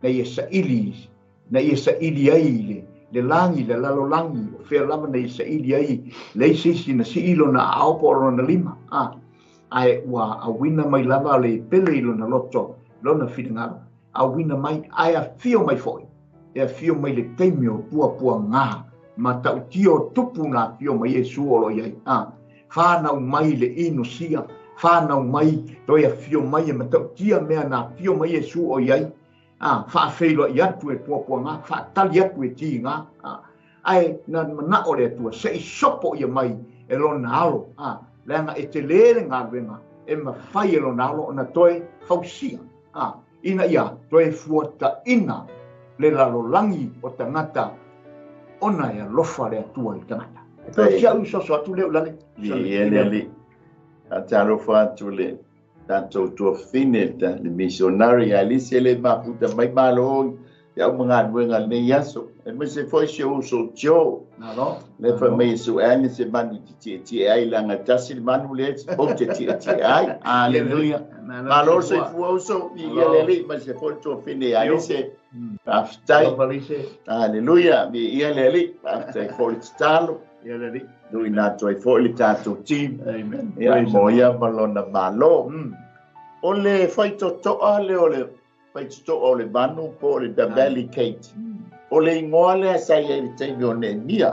na ia saili ai le lagi le lalolagi o fea lava na ia saili ai leai se isi na sii lona aao po o lona lima ae ua auina mai lava le pele i lona loto lona finagalo auina mai ae afio mai foi e afio mai le taimi o puapuaga ma tautia o tupu na afio mai Iesu o lo i ai whānau mai le inosia whānau mai toe afio mai e matautia mea na afio mai Iesu o i ai faafeiloai i atu e puapuaga faatali atu e tiga ae na manao le Atua se i sopo ia mai e lona alo leaga e telē le galuega e mafai e lona alo ona toe fausia ina ia toe fuataʻina le lalolagi o tagata ona e alofa le Atua i tagata. E pei o si au soso atu lea ulale. Ia le alii. Atalofa atu le tatou tuafafine le missionary Alice le mafuta mai malo ia uma galuega lenei aso. E maise foi si ou uso Joe. Malo. Le fai mai e sueani se manu tietie ai leaga tasi le manu lea ou te tietie ai. Aleluia. Malo soifua uso viia le alii ma se foi le tuafafine Alice. Faafetai. Aleluia. Viia le alii. Faafetai foi le tatalo. Ia le alii. Tuuina atu ai foi le tatou team. Amen. Ia mo ia ma lona malo. O le faitotoa lea o le faitotoa o le Vanu po o le The Valley Gate. O le igoa lea sa i ai i le taimi o Neemia.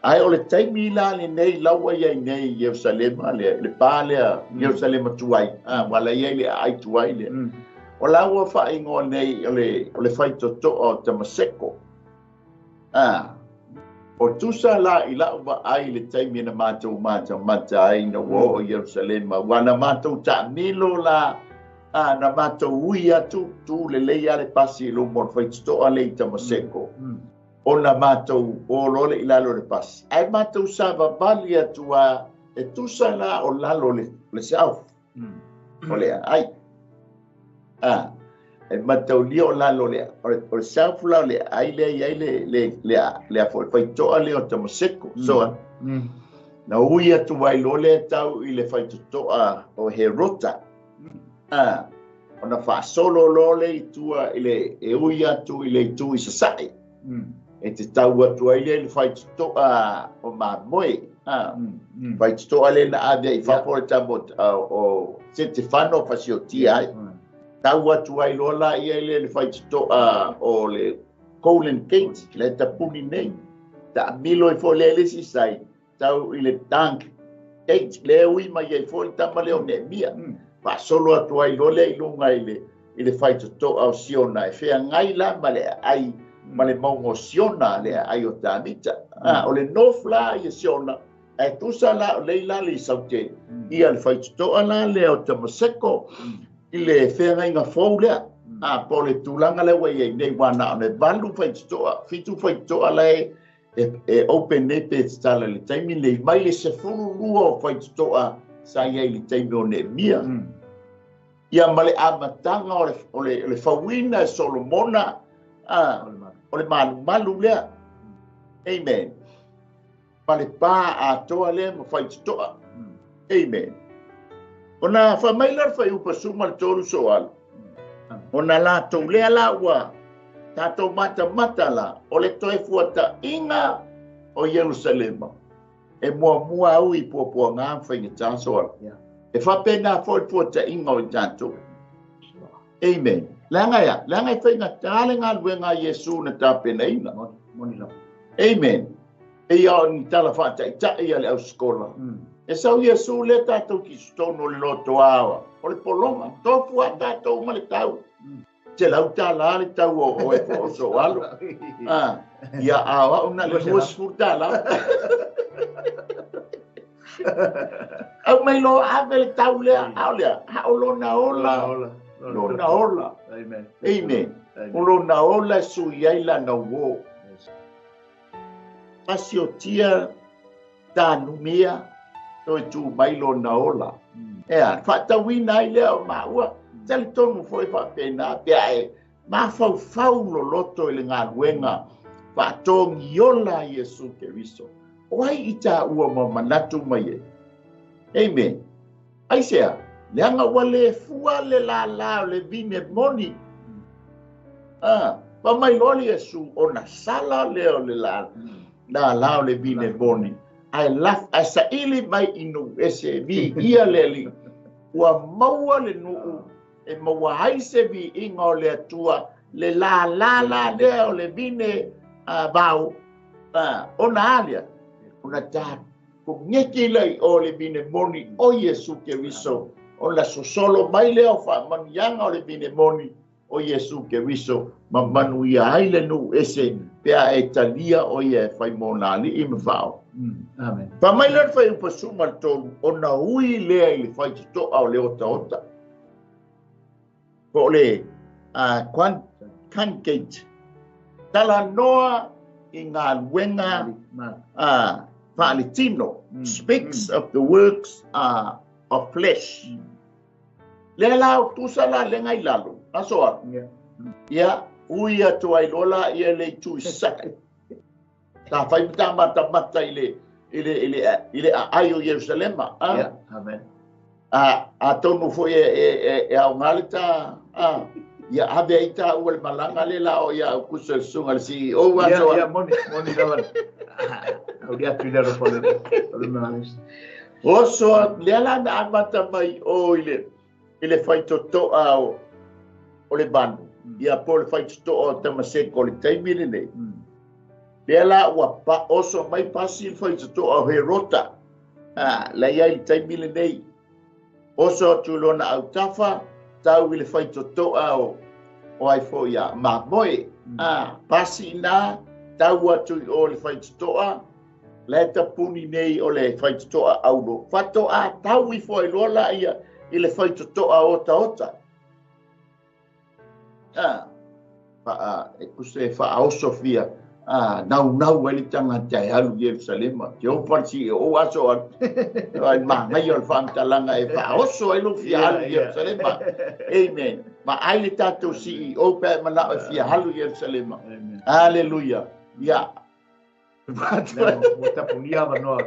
Ae o le taimi la lenei la ua i ai nei i Ierusalema lea, le pa lea, Ierusalema tuai, ua la i ai le aai tuai lea. O la ua faaigoa nei o le faitotoa o Tamaseko. O tusa la i lau vaai i le taimi na matou matamata ai na ua oo i Ierusalema, ua na matou taamilo la, na matou ui atu, tu lelei a le pasi i luma o le faitotoa lea i Tamaseko. Ona matou o loa le i lalo o le pasi. Ae matou savavali atu a, e tusa la o lalo le south. O le aai. E mataulia o lalo le, o le south la o le aai lea i ai le faitotoa lea o Tamaseko. So, na ui atu ai loa lea tau i le faitotoa o Herota. Ona faasolo loa le i tua i le, e ui atu i le itu i Sasae. E te tau atu ai lea i le faitotoa o Mamoe. Faitotoa lea na ave i fafo le tamo o Setefano fasiotia ai. Tau atu ai loa la ia i le faitotoa o le Golden Gate, le tapuni nei. Taamilo i foi lea le isi sai, tau i le Dunk Gate, le ui mai ai foi le tama lea o Neemia. Faasolo atu ai loa lea i luga i le faitotoa o Siona, e feagai la ma le aai ma le mauga o Siona le aai o Tamita. O le north la i Siona, ae tusa la o lei la le i saute, ia le faitotoa la lea o Tamaseko, i le feagaiga fou lea. Po o le tulaga lea ua i ai nei, ua na o le 8 faitotoa, 7 faitotoa la e open nei pe tatala i le taimi nei, mai le 12 o faitotoa sa i ai i le taimi o Neemia. Ia ma le amataga o le fauina e Solomona, o le malumalu lea. Amen. Ma le pa atoa lea ma faitotoa. Amen. Ona faamai la le faiupa suma le 3 soalo. Ona latou lea la ua tatou matamata la o le toe fuataiga o Ierusalema. E muamua au i puapuaga ma faigata soalo. E faapena foi le fuataiga o i tatou. Amen. Leaga ia, leaga e faigata le galuega a Iesu na tapenaina. Amen. E ia o ni tala faataitai a le ausikola. E sau Iesu lea tatou ki totonu o le lotoa o le pologa. Tofu a tatou ma le tau. Te lau tala le tau o e fo o soalo. Ia awa o na le 20 tala. Au mai loa ave le tau lea, ao lea, hao lona ola. Lona ola. Amen. Amen. O lona ola sui ai la na uo. Pasiotia tanumia toe tu mai lona ola. Ea, faatauina ai lea o maua. Talitonu foi faapena pea e mafaufau loloto i le galuega faatogiola Iesu Keriso. O ai i tāua ma manatu mai e. Amen. Aisea, leaga ua le fua le lālā o le vine moni. Pa mai loa le Iesu ona sala lea o le lālā o le vine moni. Ae saili mai i nuu ese vi ia le li. Ua maua le nuu e maua ai se viiga o le Atua le lālā la lea o le vine vao. Ona alia, ona tā kongeki lai o le vine moni o Iesu Keriso. Ona sosolo mai lea o faamanuiaga o le vine moni o Iesu Keriso ma manuia ai le nuu ese pea e talia o ia e fai mona alii ma fao. Amen. Faamai lea le faiupa suma le 3, ona ui lea i le faitotoa o le otaota. Po o le Quan Gate. Talanoa i galuega faaletino. Speaks of the works of flesh. Lea la o tusa la lenga i lalo. Aso atu. Ia, ui atu ai loa la ia le itu i Sasae. Ta fai mata mata mata i le aai o Ierusalema. Amen. A tonu foi e au ngale ta ia ave ai ta ua le malanga le la o ia au kusa le sunga le CEO wa soa. Ia, moni lava. Au lia tu le rofa le malanga. O soa, lea la na amata mai o i le faitotoa o o le vanu, ia po o le faitotoa o Tamaseko i le taimi lenei. Lea la ua oso mai pasi le faitotoa o Herota, la i ai i le taimi lenei. Oso atu i lona autafa, tau i le faitotoa o ai foi ia mamoe. Pasi i ina, tau atu i o le faitotoa, la e tapuni nei o le faitotoa aulo. Faatoa tau ifo ai loa la ia i le faitotoa otaota. E tusa e faaosofia naunau ai le tagata e alu i Ierusalema. Jehofa le CEO aso alu. Ai manaia o le faamatalaga e faaoso ai lou fia alu i Ierusalema. Amen. Vaai le tatou CEO pe a e manao e fia alu i Ierusalema. Aleluia. Ia. Ua tapunia avanoa.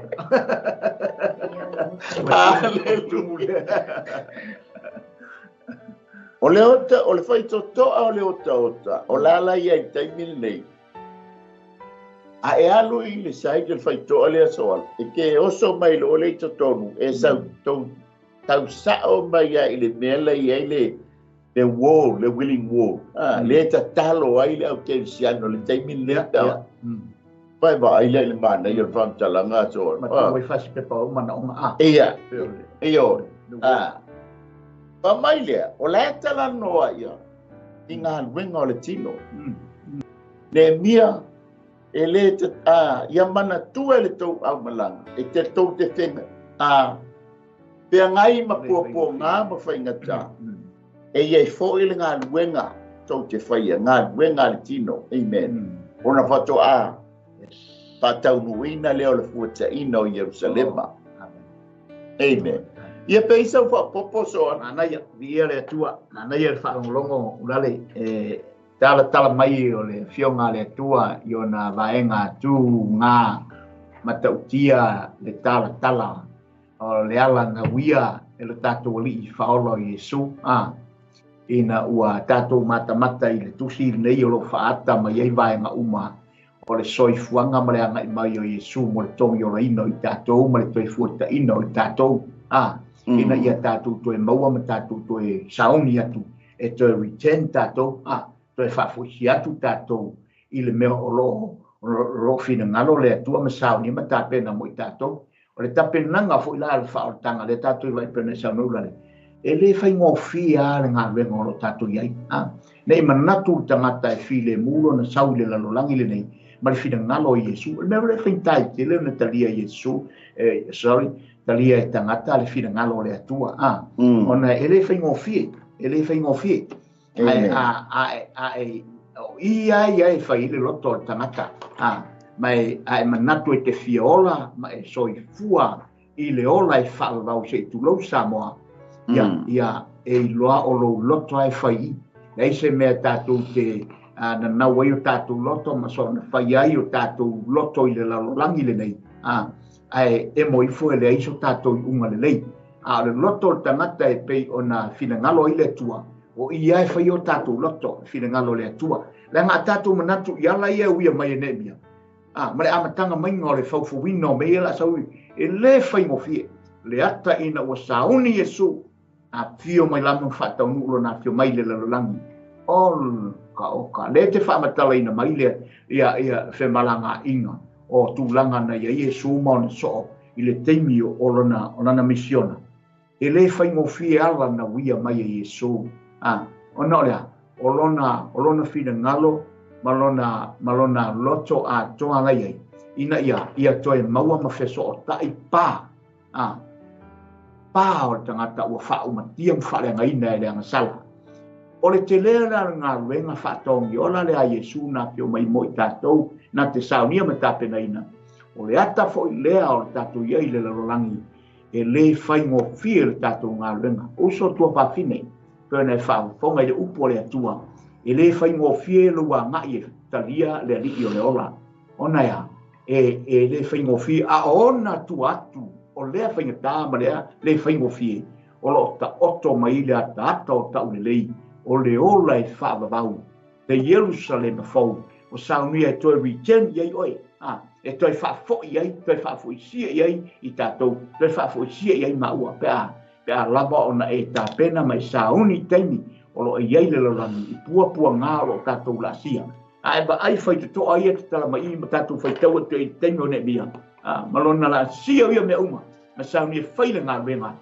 Aleluia. O le ota, o le faitotoa o le otaota, o la la ia i taimi lenei. A e alu i le site o le faitotoa lea soala, e te oso mai loa lea i totonu, e sau tau sao mai ai i le mea la i ai le wall, le willing wall. Lea e tatalo ai le au kerisiano le taimi lenei. Vai vaai lea i le manaia o le faamatalaga a soala. Ma tu ai fasi pepa o manaoga a. Ia, ia oe. Fa mai lea, o la e talanoa ia i galuega o le tino. Nehemia, e le ia manatua e le tou aumalaga, e te tou te fenga, feagai ma puapuaga ma faigata. E iai foi le galuega tou te faia, galuega a le tino. Amen. Ona faatoa faataunuuina lea o le fuataina o Ierusalema. Amen. Ia pe i sau faaopoopo soa. Manaia, viia le Atua, manaia le faalogologo ulale e talatala mai o le afioga a le Atua i ona vaega tu ngā matautia le talatala o le ala gauia e lo tatou alii faaola o Iesu. Ina ua tatou matamata i le tusi lenei o lo faata mai ai vaega uma o le soifuaga ma le agai mai o Iesu mo le togiolaina o i tatou ma le toe fuataina o i tatou. Ina ia tatou toe maua ma tatou toe sauni atu e toe return tatou, toe faafoisi atu tatou i le mea o lo finagalo le Atua ma sauni ma tapena mo i tatou. O le tapenaga foi la le faaolataga lea tatou i vaai pena i saunoa ulale, e le faigofie lava le galuega o lo tatou i ai. Nei manatu le tagata e filemu lona sau i le lalolagi lenei ma le finagalo o Iesu. O le mea le faigata i tele ona talia Iesu, talia e tagata le finagalo o le Atua. Ona e le faigofie, e le faigofie. Ae o ia ia e fai le loto o le tagata. Ma e manatu e te fia ola, ma e soifua i le ola e faavavau se i tulou Samoa. Ia e iloa o lou loto ai fai. Leai se mea tatou te nanau ai o tatou loto ma soona fai ai o tatou loto i le lalolagi lenei. Ae emo ifo e leai so tatou iuga lelei. A o le loto o le tagata e pei ona finagalo ai le Atua, o ia e fai o tatou loto, finagalo le Atua. Leaga a tatou manatu i ala ia e uia mai e Nehemia. Ma le amataga maiga o le faufauina o mea ia la sau e le faigofie. Le ata ina ua sauni Iesu, afio mai lama ma faataunuu lona afio mai le lalolagi. O ka oka. Le te faamatalaina mai lea ia femalagaaiga o tulaga na ia Iesu ma ona soo i le taimi o lana misiona. E le faigofie ala na uia mai e Iesu. Ona o lea, o lona finagalo ma lona loto atoa lai ai, ina ia toe maua ma fesootai pa. Pa o le tagata ua faaumatia ma faaleagaina e le agasala. O le telea la le galuega faatogiola le a Iesu na afio mai mo i tatou, na te saunia ma tapenaina. O le ata foi lea o le tatou ia i le lalolagi, e le faigofie le tatou galuega. Uso tua fafine, pe ona e faafofoga i le upu o le Atua, e le faigofie lou agai e talia le alii o le ola. Ona ea, e le faigofie, a ona tua atu o lea faigata ma lea le faigofie, o lo taoto mai le ataata o taulelei, o le ola e faavavau, te Ierusalema fou, o saunia e toe return i ai oe, e toe faafoi ai, toe faafoisia i ai i tatou, toe faafoisia i ai maua, pe a lava ona e tapena mai sauni taimi o lo o i ai le lalolagi i puapuaga o lo o tatou laasia. A e vaai faitotoa ia tatala mai i ma tatou faitau atu ai i le taimi o Neemia, ma lona laasia o ia mea uma, ma sauni e fai le galuega,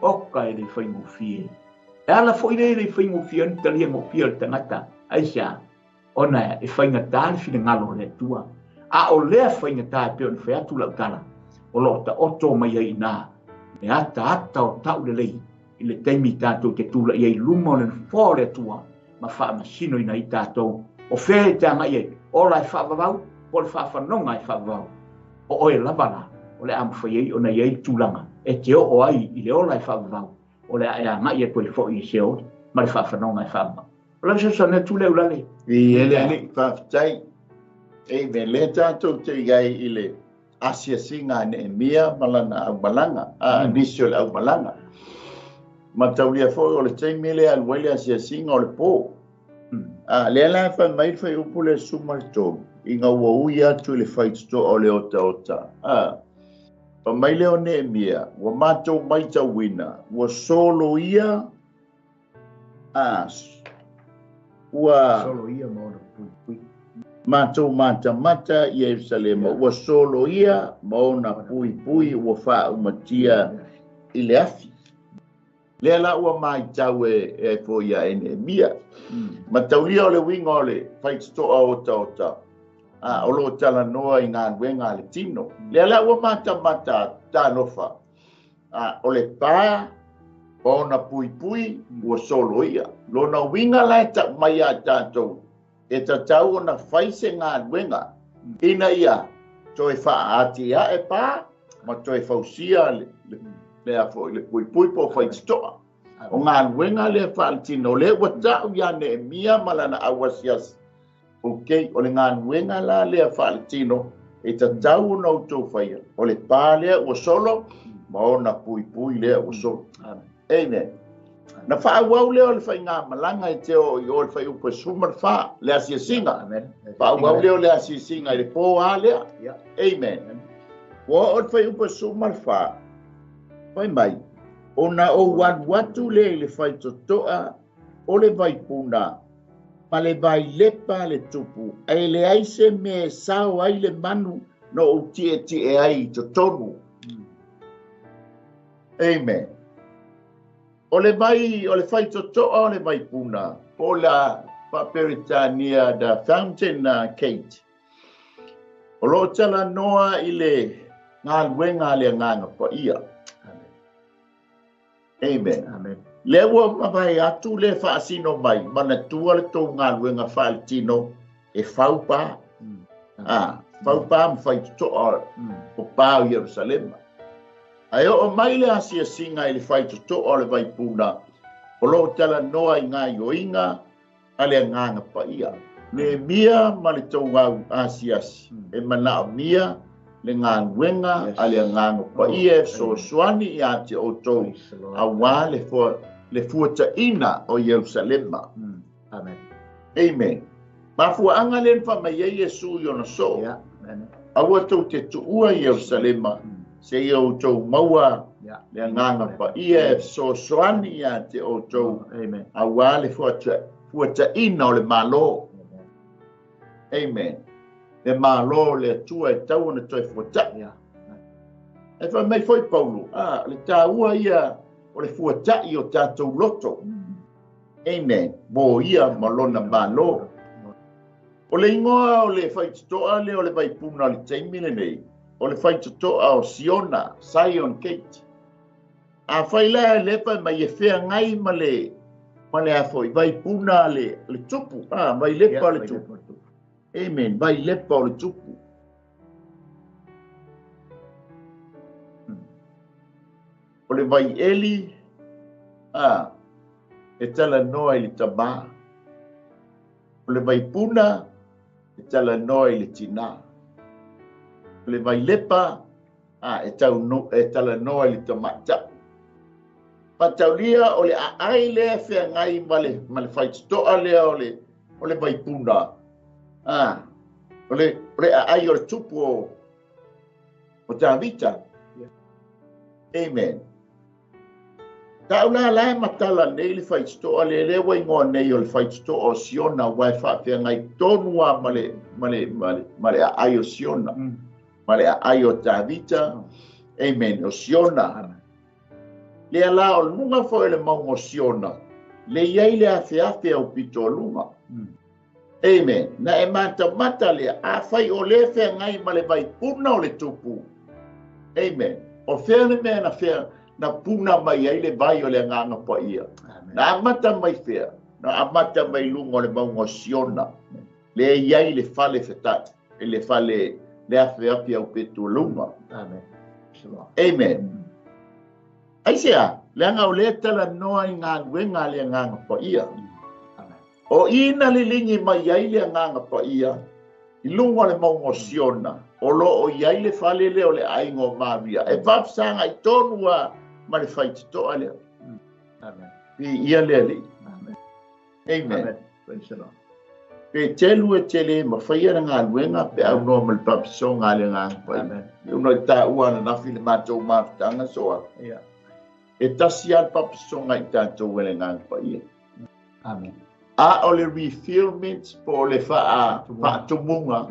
oka e le faigofie. E ala foi lea e le faigofie ai ona talia gofie o le tagata. Aisea? Ona e faigata le finagalo o le Atua. A o lea faigata e pei ona fai atu lau tala, o lo o taoto mai ai i ina le ataata o taulelei i le taimi tatou te tulai ai i luma o le nofoa o le Atua ma faamasinoina ai tatou. O fea e te agai ai? Ola e faavavau po o le faafanoga e faavavau? O oe lava la o le a mafai ai ona i ai le tulaga e te oo ai i le ola e faavavau, o le a e agai atu ai foi i Seoli ma le faafanoga e faavavau. O lau fesoasoani atu lea Ulalei. I le Alii, faafetai. Amen. Lea tatou te i ai i le asiasiga a Neemia ma lana aumalaga, a nisi o le aumalaga. Mataulia foi o le taimi lea alu ai le asiasiga o le po. A lea la fai mai le fuaiupu lea 13, ina ua ui atu i le faitotoa o le otaota. A fai mai lea o Neemia, ua matou matauina, ua soloia a ua soloia ma ona puipui. Matou matamata i Ierusalema, ua soloia ma ona puipui ua faaumatia i le afi. Lea la ua maitau e foi ia Neemia. Mataulia o le uiga o le faitotoa otaota, a o lo o talanoa i galuega a le tino. Lea la ua matamata talofa, a o le pa ma ona puipui ua soloia. Lona uiga la e tau mai ia tatou, e tatau ona fai se galuega ina ia toe faaatiae pa ma toe fausia le foi le puipui po o faitotoa. O galuega lea faaletino, lea ua tau ia Neemia ma lana auasiasi. Ok, o le galuega la lea faaletino e tatau ona outou faia. O le pa lea ua solo ma ona puipui lea ua solo. Amen. Na faaauau lea o le faigamalaga e te oo i o le fuaiupu e 14, le asiasiga. Faaauau lea o le asiasiga i le po a lea. Amen. Ua oo le fuaiupu e 14, fai mai, ona ou alu atu lea i le faitotoa o le vaipuna ma le vailepa le tupu, ae leai se mea e sao ai le manu na ou tietie ai i totonu. Amen. O le vai, o le faitotoa o le vaipuna, po o la Faaperetania the Fountain Gate, o lo o talanoa i le galuega a le Agaga Paia. Amen. Amen. Lea ua mavae atu le faasino mai, manatua le tou galuega faaletino e fau pa. Fau pa ma faitotoa o pa o Ierusalema. Ae oo mai le asiasiga i le faitotoa o le vaipuna, o lo o talanoa i gaioiga a le Agaga Paia. Neemia ma le tou au asiasi e manaomia le galuega a le Agaga Paia e fesoasoani ia te outou aua le fuataina o Ierusalema. Amen. Amen. Mafuaaga lea na faamai ai Iesu i ona soo. Aua tou te tuua Ierusalema, seia outou maua le Agaga Paia e fesoasoani ia te outou aua le fuataina o le Malo. Amen. Le Malo o le Atua e tau ona toe fuatai. E fai mai foi Paulo, le taua ia o le fuatai o tatou loto. Amen. Mo ia ma lona Malo. O le ingoa o le faitotoa lea o le vaipuna o le taimi lenei, o le faitotoa o Siona, Zion Gate. A fai la e le fai mai e feagai ma le a foi vaipuna le tupu, vailepa o le tupu. Amen, vailepa o le tupu. O le vaieli e talanoa i le tamā. O le vaipuna e talanoa i le tinā. O le vailepa e talanoa i le tamaitai. Faataulia o le aai lea feagai ma le faitotoa lea o le vaipuna. O le aai o le tupu o Tavita. Amen. Ta'u la la e matala nei le faitotoa le lea ua igoa nei o le faitotoa o Siona, aua e faafeagai tonu lava ma le ma le ma le ma le aai o Siona, ma le aai o Tavita. Amen. O Siona. Lea la o luga foi o le mauga o Siona, le i ai le afeafe au pito o luga. Amen. Na e matamata lea, afai o lea feagai ma le vaipuna o le tupu. Amen. O fea le mea na fea na puna mai ai le vai o le Agaga Paia? Na amata mai fea? Na amata mai luga o le mauga o Siona. Le i ai le fale fetai, le fale le afeafe au petu o luga. Amen. Amen. Aisea, leaga o lea talanoa i galuega a le Agaga Paia. O i na liligi mai ai le Agaga Paia i luga o le mauga o Siona, o lo o i ai le fale lea o le aiga o Maria, e faafesagai tonu lava ma le faitotoa lea. Amen. Viia le Alii. Amen. Amen. Amen. Praise the Lord. Pe telu e tele mafaia le galuega pe aunoa ma le papisoga a le Agaga Paia. Amen. Ona i taua ananafi le matou mafutaga soa. Yeah. E tasi lava le papisoga i tatou e le Agaga Paia. Amen. A o le refillment po o le faatumuga,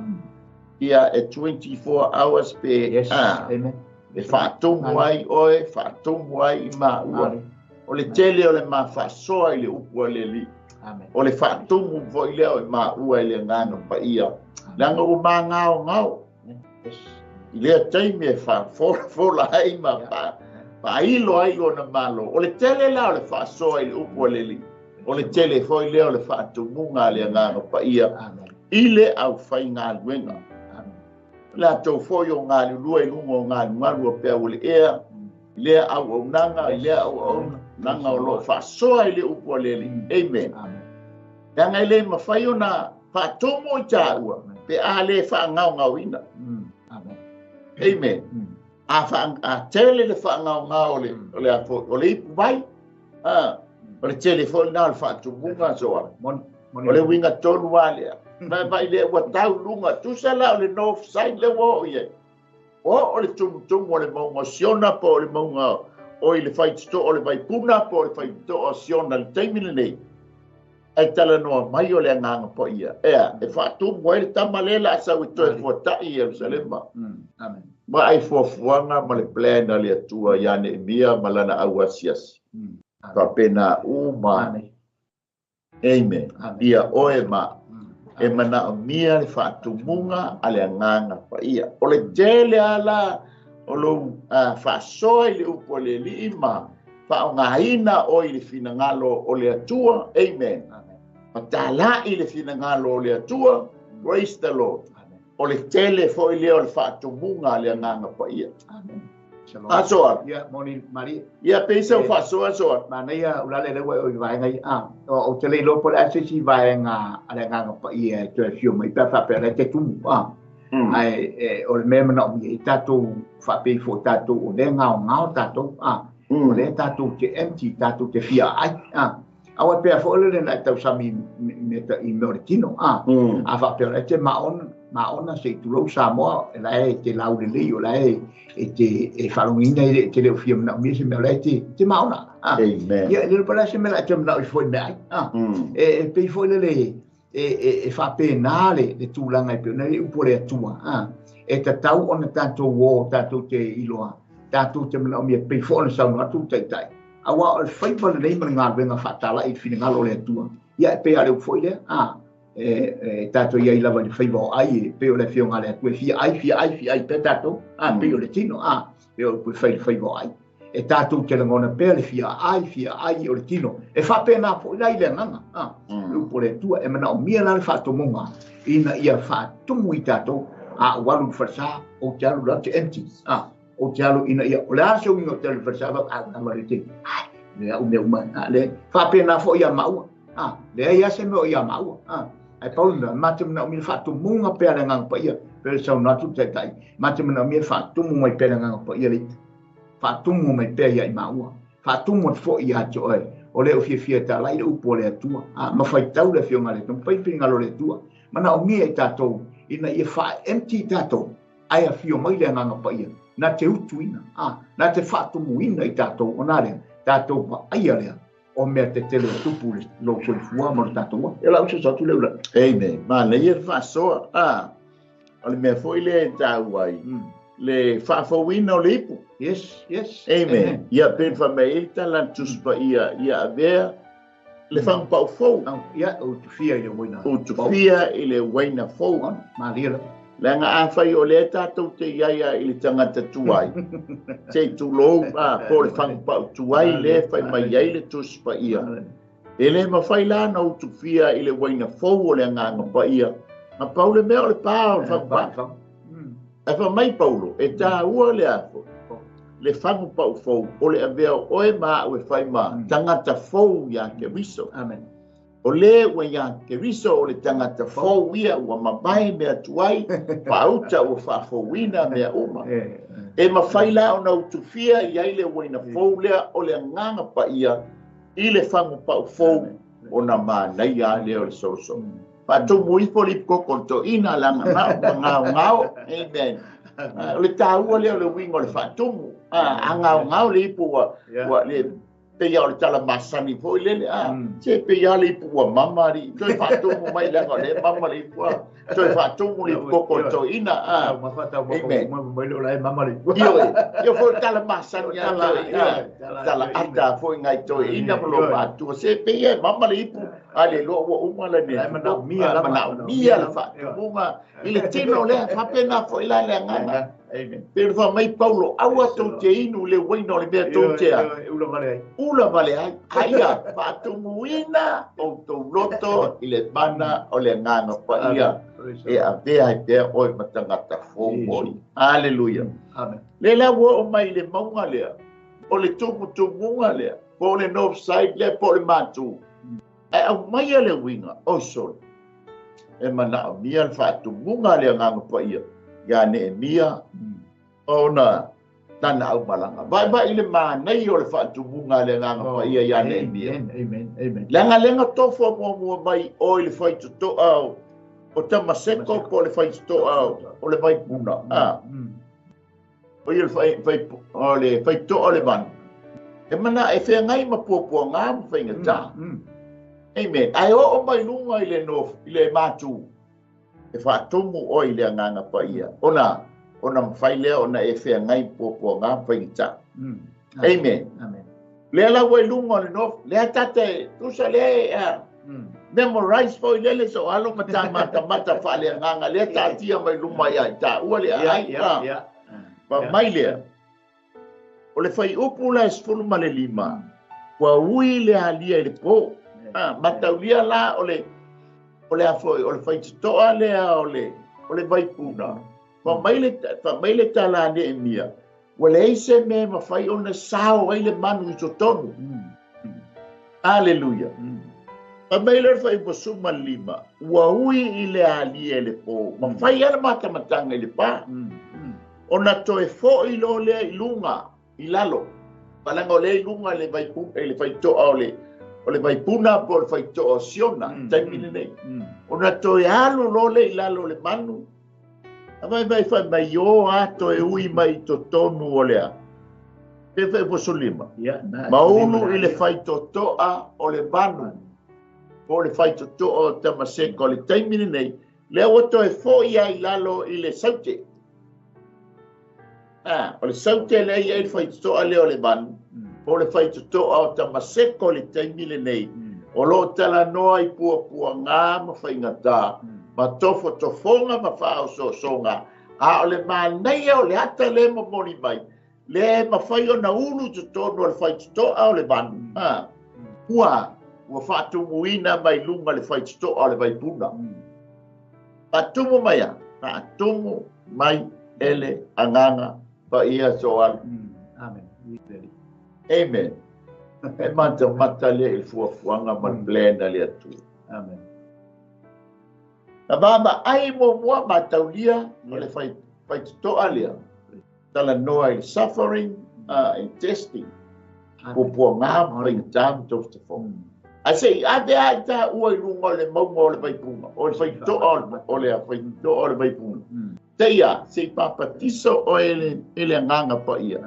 ia e 24 hours pe Yes. a, Amen. e faatumu ai oe, faatumu ai i maua. Amen. O le tele o le mafaasoa i le upu a le Alii. Amen. O le faatumu foi lea o i maua i le Agaga Paia. Leaga ua magaogao. Yes. I lea taimi e faafolafola ai ma faailo ai lona malo. O le tele la o le faasoa i le upu a le Alii. O le tele foi lea o le faatumuga a le Agaga Paia Amen. i le aufaigaluega. Amen. Latou foi o galulue i luga o galugalu o peau o le ea, i lea auaunaga, i lea auaunaga o lo o faasoa i le upu a le Alii. Amen. Amen. Leaga e le mafai ona faatumu i taua pe a le faagaogaoina. Amen. Amen. A tele le faagaogao o le o le afo, o le ipu vai. O le tele foi lena o le faatumuga soa. Moni. O le uiga tonu lava lea. Mai vai lea ua tau luga, tusa la o le north side lea ua oo i ai. O o le tumutumu o le mauga o Siona po o le mauga o i le faitotoa o le vaipuna po o le faitotoa o Siona i le taimi lenei. Ae talanoa mai o le Agaga Paia. Ea, e faatumu ai le tama lea la sau e toe fuata'i i Ierusalema. Amen. Ma ai fuafuaga ma le plan a le Atua ia Neemia ma lana au asiasi. Faapena uma. Amen. Amen. Amen. Ia oe ma e manaomia le faatumuga a le Agaga Paia. O le tele ala o lou faasoa i le upu a le Alii ma faaaogaina oe i le finagalo o le Atua. Amen. Amen. Ma tala'i le finagalo o le Atua. Praise the Lord. Amen. O le tele foi lea o le faatumuga a le Agaga Paia. Amen. Asoa. Ia, moni Maria. Ia, pe isa o faasoa asoa. Manaia ulale le ua o i vaega ia. O te le iloa po o le a se isi vaega a le Agaga Paia e toe afio mai pe a faapea o la e te tumu. Ae o le mea e manaomia i tatou faapei foi tatou o lea gaogao tatou. O lea tatou te empty, tatou te fia aai. Aua e pea foi le na e tausami i mea o le tino. A faapea o la e te maona, maona se i tulou Samoa, e la e te laulelei, o la e te e faalogoina e te le o fia manaomia se mea, o la e te maona. Amen. Ia, e le o le a se mea la e te manao i foi mea ai. E pei foi lele e faapena le tulaga e pei ona i ai upu o le Atua. E tatau ona tatou o, tatou te iloa, tatou te manaomia, pei foi ona saunoa atu le Taitai. Aua o le faiva lenei ma le galuega faatala'i i le finagalo o le Atua. Ia, e pei lava o le upu foi lea, e tatou i ai lava i le faiva o ai, e pei o le afioga a le Atua e fia ai, fia ai, fia ai pea tatou, pei o le tino, pei o le upu e fai i le faiva o ai. E tatou te lagona pea le fia ai, fia ai o le tino. E faapena foi la i le agaga, le upu o le Atua, e manaomia la le faatomuga ina ia faatumu i tatou, a ou alu i le falesa, ou te alu la ou te empty, ou te alu ina ia, o le a se uiga ou te alu i le falesa, a alu le te, ai, le au mea uma, le faapena foi ia maua, leai lava se mea o ia maua, ae pau le mea, ma te manaomia le faatumuga pea le Agaga Paia, pei o le saunoa atu le Taitai, ma te manaomia le faatumu mai pea le Agaga Paia le i'a, faatumu mai pea ia i maua, faatumu atu foi ia te oe, o le o fiafia e talai le upu o le Atua, ma faitau le afioga a le Atua, ma fai le finagalo o le Atua, manaomia i tatou ina ia faa-empty i tatou, ae afio mai le Agaga Paia, na te utuina, na te faatumuina i tatou, ona lea, Tatou vaaia lea o mea tetele e tupu i lou soifua ma lo tatou ola. Ia o lau soso atu lea Uilani. Amen. Manaia le faasoa. Ah, o le mea foi lea e taua ai, le faafouina o le ipu. Yes, yes. Amen. Amen. Ia pei ona fai mai ai le tala a le Tusi Paia, ia avea le fagupau fou. Ia, utufia i le uaina. Utufia i le uaina fou. Malie lava. Leaga afai o lea tatou te i ai lava i le tagata tuai, se i tulou, a, po o le fagupau tuai lea e fai mai ai le Tusi Paia, e le mafai la ona utufia i le uaina fou o le Agaga Paia, na pau le mea o le pa o le fagupau. Ae fai mai Paulo, e taua le a foi, le fagupau fou, o le avea o oe ma au e fai ma tagata fou iā Keriso. Amen. O le ua iā Keriso o le tagata fou ia ua mavae mea tuai, faauta ua faafouina mea uma. E mafai la ona utufia i ai le uaina fou lea o le Agaga Paia i le fagupau fou ona manaia lava lea o le solosolo. Faatumu ifo le ipukoko o le toeaina leaga na o magaogao. Amen. O le taua lea o le uiga o le faatumu. A gaogao le ipu ua, ua le pei lava o le tala masani foi lele, a, se pei lava le ipu ua mama alii, toe faatumu mai leaga o lea e mama le ipu, a, toe faatumu le ipukoko o le toeaina, a. Amen. Ioe, ia foi o le tala masani a toeaina, tala ata foi nai toeaina ma lo matua, se pei e mama le ipu, a le iloa ua uma lana manaomia, manaomia le faatumuga i le tino lea, faapena foi la le agaga. Amen. Pei ona fai mai Paulo, aua tou te inu i le uaina o le mea tou te a. Ula vale ai. Ula vale ai. A ia faatumuina outou loto i le mana o le Agaga Paia e avea ai pea oe ma tagata fou moi. Aleluia. Amen. Lea la ua oo mai i le mauga lea, o le tumutumuga lea, po o le north side lea, po o le matu. Ae aumaia le uiga, oi sole, e manaomia le faatumuga a le Agaga Paia ia Neemia ona lana aumalaga. Vaivai le manaia o le faatumuga a le Agaga Paia ia Neemia. Amen, amen. Leaga lea na tofoa muamua mai o i le faitotoa o Tamaseko po o le faitotoa o le Vaipuna. O ia o le faitotoa o le manu, e mana e feagai ma puapuaga ma faigata. Amen. Ae oo mai luga i le no, i le matu, e faatumu oe i le Agaga Paia, ona, ona mafai lea ona e feagai ma puapuaga ma faigata. Amen. Amen. Lea la ua i luga o le no, lea tata e, tusa lea e, a, memorize foi lele so alo ma ta matamata faaleagaga lea taatia mai luma ia i taua le aai. Fa mai lea, o le fuaiupu la e 15, ua ui le alia i le po. Mataulia la o le, o le a foi, o le faitotoa lea o le, o le vaipuna. Fa mai le, fa mai le tala a Neemia, Ua leai se mea e mafai ona sao ai le manu i totonu. Aleluia. Fai mai lea o le fuaiupu 15, ua ui i le alia i le po, ma fai lava le matamataga i le pa. Ona toe foi loa lea i luga, i lalo. Leaga o lea i luga i le vaipuna, i le faitotoa o le, o le vaipuna po o le faitotoa o Siona, i le taimi lenei. Ona toe alu loa lea i lalo o le manu, A vai vai fai mai o a toe ui mai i totonu o le a. Pe fai poso lima. Ma ulu i le faitotoa o le manu. Po o le faitotoa o Tamaseko o le taimi lenei, lea ua toe foi ai i lalo i le saute. A, o le saute lea i ai le faitotoa lea o le manu, po o le faitotoa o Tamaseko i le taimi lenei, o lo o talanoa i puapuaga ma faigata, ma tofotofoga ma faaosoosoga, a o le manaia o le ata lea e momoli mai, lea e mafai ona ulu i totonu o le faitotoa o le manu, a, ua, ua faatumuina mai luga le faitotoa o le vaipuna. Faatumu mai a? Faatumu mai e le Agaga Paia Soali. Amen. Amen. E matamata lea i le fuafuaga ma le plan a le Atua. Amen. Na vaavaai muamua mataulia o le faitotoa lea. Talanoa i le suffering and testing. Puapuaga ma faigata ma tofotofoga. Ae se i ave lava i taua i luga o le mauga o le vaipuna, o le faitotoa o le faitotoa o le vaipuna. Te ia, se i papatiso oe e le Agaga Paia.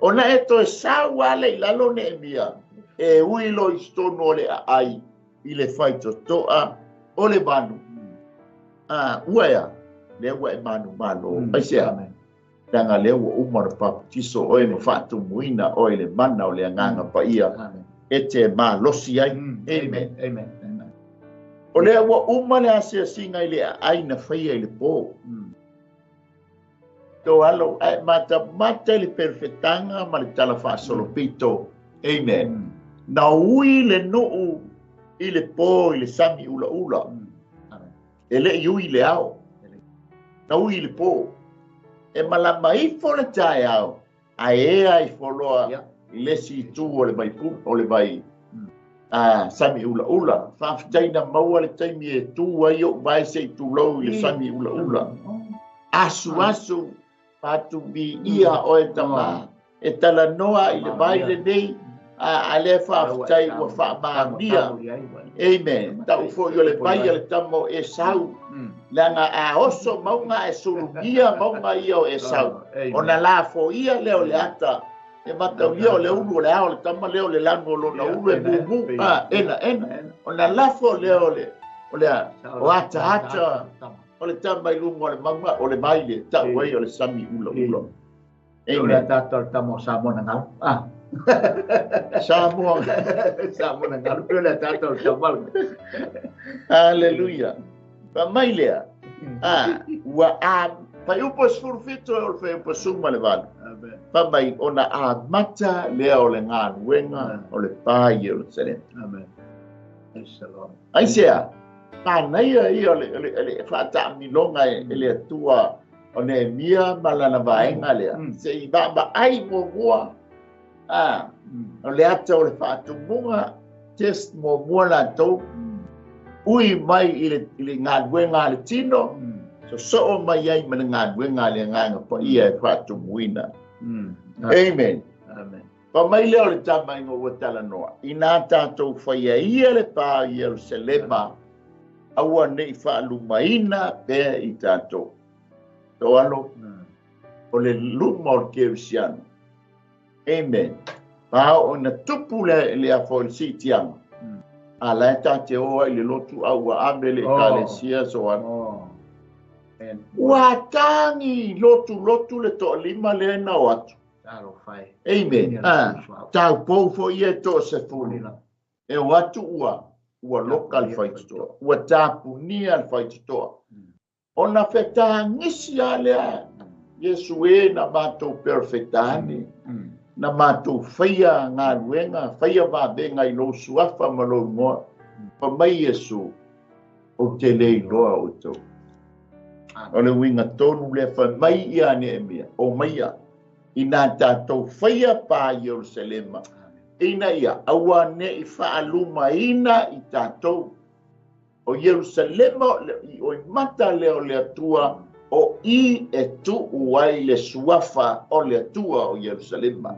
Ona e toe sau lava lea i lalo Neemia, e ui loa i totonu o le aai i le faitotoa o le manu. A, ua ea, lea ua e manumalo. Aisea? Leaga lea ua uma ona papatiso oe ma faatumuina oe i le mana o le Agaga Paia e te malosi ai. Amen. Amen. Amen. O lea ua uma le asiasiga i le aai na faia i le po. To alo, ae matamata i le perofetaga ma le tala faasolopito. Amen. Na ui le nuu i le po i le sami ulaula. E le i ui i le ao. Na ui i le po. E malama ifo le taeao, ae ea ifo loa i le isi itu o le vai, o le vai sami ulaula. Faafetai na maua le taimi e tu ai ou vae se i tulou i le sami ulaula. Asuasu faatuviia oe tama e talanoa i le vai lenei, a lea faafetai ua faamaonia. Amen. Tau foi o le vai a le tama o Esau, leaga a oso mauga ae sulugia mauga ia o Esau, ona lafoia lea o le ata e mataulia o le ulu o le ao o le tama lea o le lanu o lona ulu e mumu a ena ena ona lafo lea o le o le o ataata o le tama i luga o le mauga o le vai le tau ai o le sami ulaula. Amen. O le ataata o le tama o Samoa na galu. Ah. Samoa. Samoa na galu. O le ataata o le tama. Hallelujah. Fa mai lea. Ah, ua a fuaiupu 17 e o le fuaiupu 18. Fa mai ona amata lea o le galuega o le pa i Ierusalema. Amen. Aisea? Manaia ia o le faataamiloga e le Atua o Neemia ma lana vaega lea. Se i vaavaai muamua o le ata o le faatumuga, test muamua latou, ui mai i le galuega a le tino, sosoo mai ai ma le galuega a le Agaga Paia e faatumuina. Amen. Amen. Fa mai lea o le tama ina ua talanoa, inā tatou faia ia le pa o Ierusalema, aua ne i faalumaina pea i tatou. Toalo, o le luma o le kerisiano. Amen. Pa oo ina tupu le, le afa o le siitiaga, a la e ta te o ai i le lotu a ua ave le ekalesia so ana. Ua tagi lotulotu le toalima lea na o atu. Amen. Taupou foi ia e toasefulu. E o atu ua, ua loka le faitotoa. Ua tapunia le faitotoa. Ona fetagisi lava lea, Iesu e, na matou perofeta ane, na matou faia galuega, faia vavega i lou suafa ma lou igoa. Fai mai Iesu, Ou te le iloa outou. O le uiga tonu lea, fai mai ia Neemia, o maia, inā tatou faia pa Ierusalema, ina ia aua ne i faalumaina i tatou. O Ierusalema o i mata lea o le Atua, o i e tuu ai le suafa o le Atua o Ierusalema.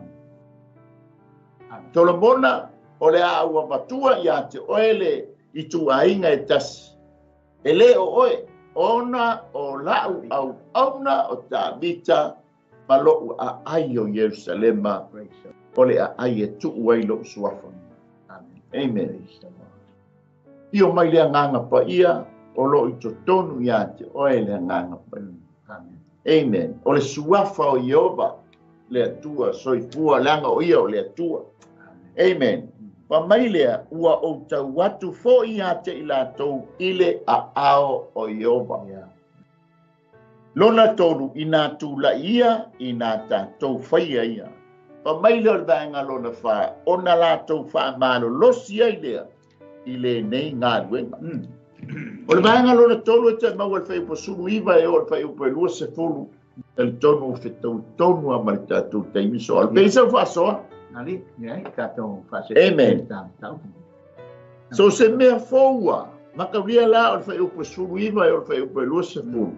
Solomona, o le a ua avatua ia te oe le ituaiga e tasi, e le o oe, ona o la'u auauna o Tavita ma lo'u aai o Ierusalema, o le aai e tuu ai lo'u suafa. Amen. Afio mai le Agaga Paia o lo o i totonu ia te oe le Agaga Paia. Amen. O le suafa o Ieova le Atua soifua, leaga o ia o le Atua. Amen. Fa mai lea, ua ou tau atu foi ia te i latou i le aao o Ieova. Lona tolu, inā tulai ia, inā tatou faia ia. Fa mai lea o le vaega lona fa, ona latou faamalolosi ai lea i lenei galuega. O le vaega lona tolu e te maua i le fuaiupu 19 e oo i le fuaiupu 20, talitonu ua fetaui tonu lava ma le tatou taimi so alu. Pei sau faasoa. Ali, ia, tatou Amen. So se mea fou a, mataulia la o le fuaiupu 19 e oo i le fuaiupu 20.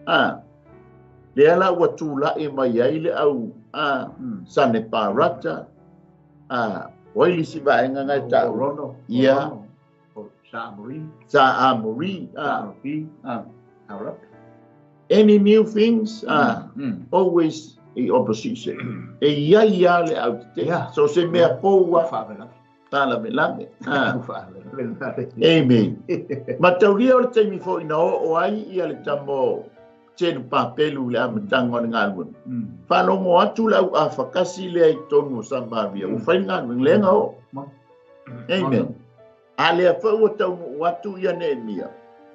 A, lea la ua tulai mai ai le au a, Saneparata, a, o ai le isi vaega na e ta'u? Rono. Ia. Sa Amori. Sa Amori. A. Any new things? Always. I opposition. E i ai lava le autetee. So se mea fou lava. Faalavelave. Amen. Mataulia o le taimi foi na oo ai ia le tama o Serupapelu i le amataga o le galuega. Faalogo atu le au afakasi lea i totonu o Samaria, ua fai le galuega, lea na oo. Amen. A lea foi ua taunuu atu ia Neemia,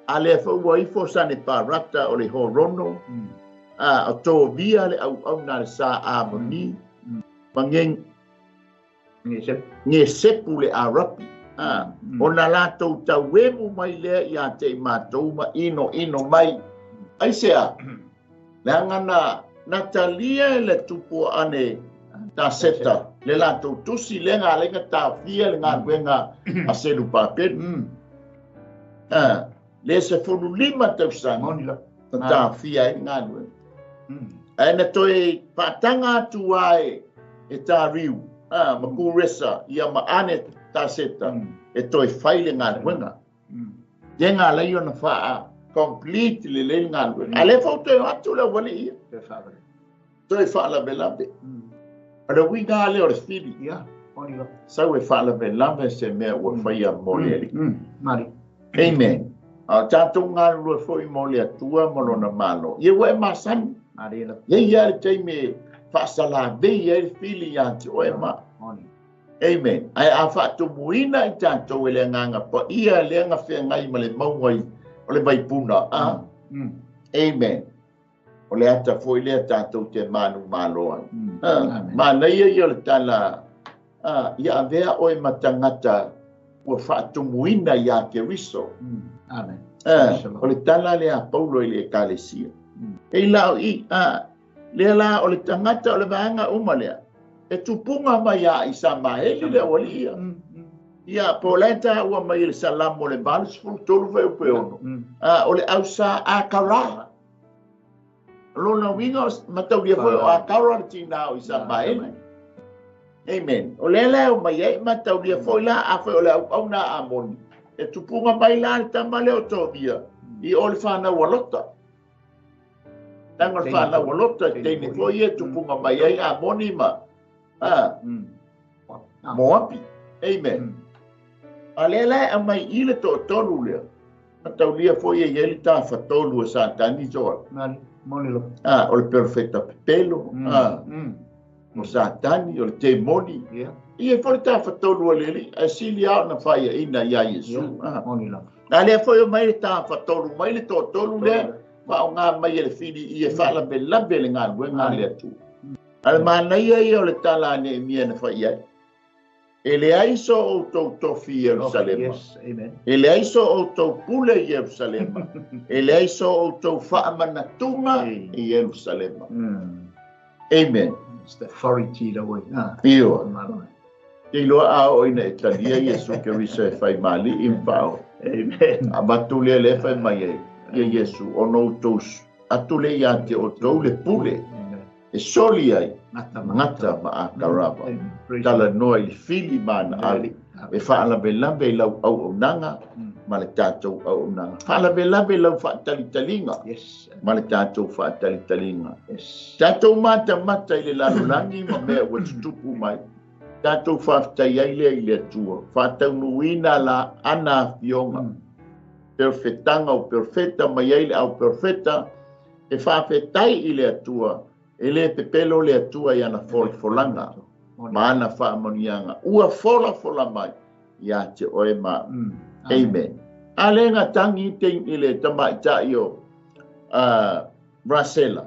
a lea foi ua ifo Saneparata o le Horono, a o Tovia le auauna a le sa Amoni, ma Gesepu le Arapi, a, ona latou tauemu mai lea ia te i matou ma inoino mai. Aisea? Leaga na, na talia e le tupu o Ane Taseta le latou tusi lea na ala ai ona taofia le galuega a Selupapelu. A, le 15 tausaga na taofia ai le galuega. Ae na toe faataga atu lava e Tariu ma Kuresa ia ma Ane Taseta e toe fai le galuega. Lea na ala ai ona faa complete lelei le galuega. A o lea foi ua toe o atu le aualii ia. Toe faalavelave. O le uiga lava lea o le fili. Sau e faalavelave se mea ua faia mo le Alii. Amen. A o tatou galulue foi mo le Atua ma Lona Malo. Ia ua e masani. E i ai lava le taimi e faasalavei ai le fili ia te oe ma. Amen. Ae a faatumuina i tatou e le Agaga Paia lea na feagai ma le mauga o le vaipuna, a? Amen. O le ata foi lea tatou te manumalo ai. Manaia ia o le tala, ia avea oe ma tagata ua faatumuina iā Keriso. Amen. O le tala lea a Paulo i le Ekalesia. E i la o i, lea la o le tagata o le vaega uma lea, e tupuga mai ia Isamaeli le aualii ia. Ia, po o la e taua mai e le Salamo le 83 fuaiupu e 6, o le ausā Akara. O lona uiga, mataulia foi o Akara le tinā o Isamaeli. Amen. O lea la e omai ai, mataulia foi la, afai o le auauna a Amoni, e tupuga mai la le tama lea o Tobia i o le fanau a Lota. Leaga o le fanau a Lota, i teine foi ia e tupuga mai ai Amoni ma Moapi. Amen. A lea la e aumai i le toatolu lea, mataulia foi e i ai le tafatolu a Satani Joel. O le perofeta pepelo, o Satani, o le temoni. E i ai foi le tafatolu a le Alii, ae sili lava ona faiaina iā Iesu. A lea foi omai le tafatolu mai le toatolu lea, faaaoga mai e le fili i e faalavelave le galuega a le Atua. A le manaia ia o le tala a Neemia na fai ai. E leai so outou tofi i Ierusalema. E leai so outou pule i Ierusalema. E leai so outou faamanatuga i Ierusalema. Amen. It's the authority the way. Ioe. Te iloa a oo ina e talia Iesu Keriso e fai ma alii ma faaola. Amen. Avatu lea lea e fai mai ai ia Iesu, ona outou atu lea ia te outou le pule e soli ai gata ma Akarava. Talanoa i le fili ma ana ale e faalavelave i lau auaunaga ma le tatou auaunaga. Faalavelave i lau faatalitaliga ma le tatou faatalitaliga. Tatou matamata i le lalolagi ma mea ua tutupu mai. Tatou faafetai ai lea i le Atua. Faataunuuina la ana afioga. Perofetaga o perofeta mai ai le au perofeta e faafetai i le Atua, e le pepelo le Atua i ana folafolaga ma ana faamanuiaga ua folafola mai ia te oe ma au. Amen. A lea na tagi te i le tamaitai o Rasela.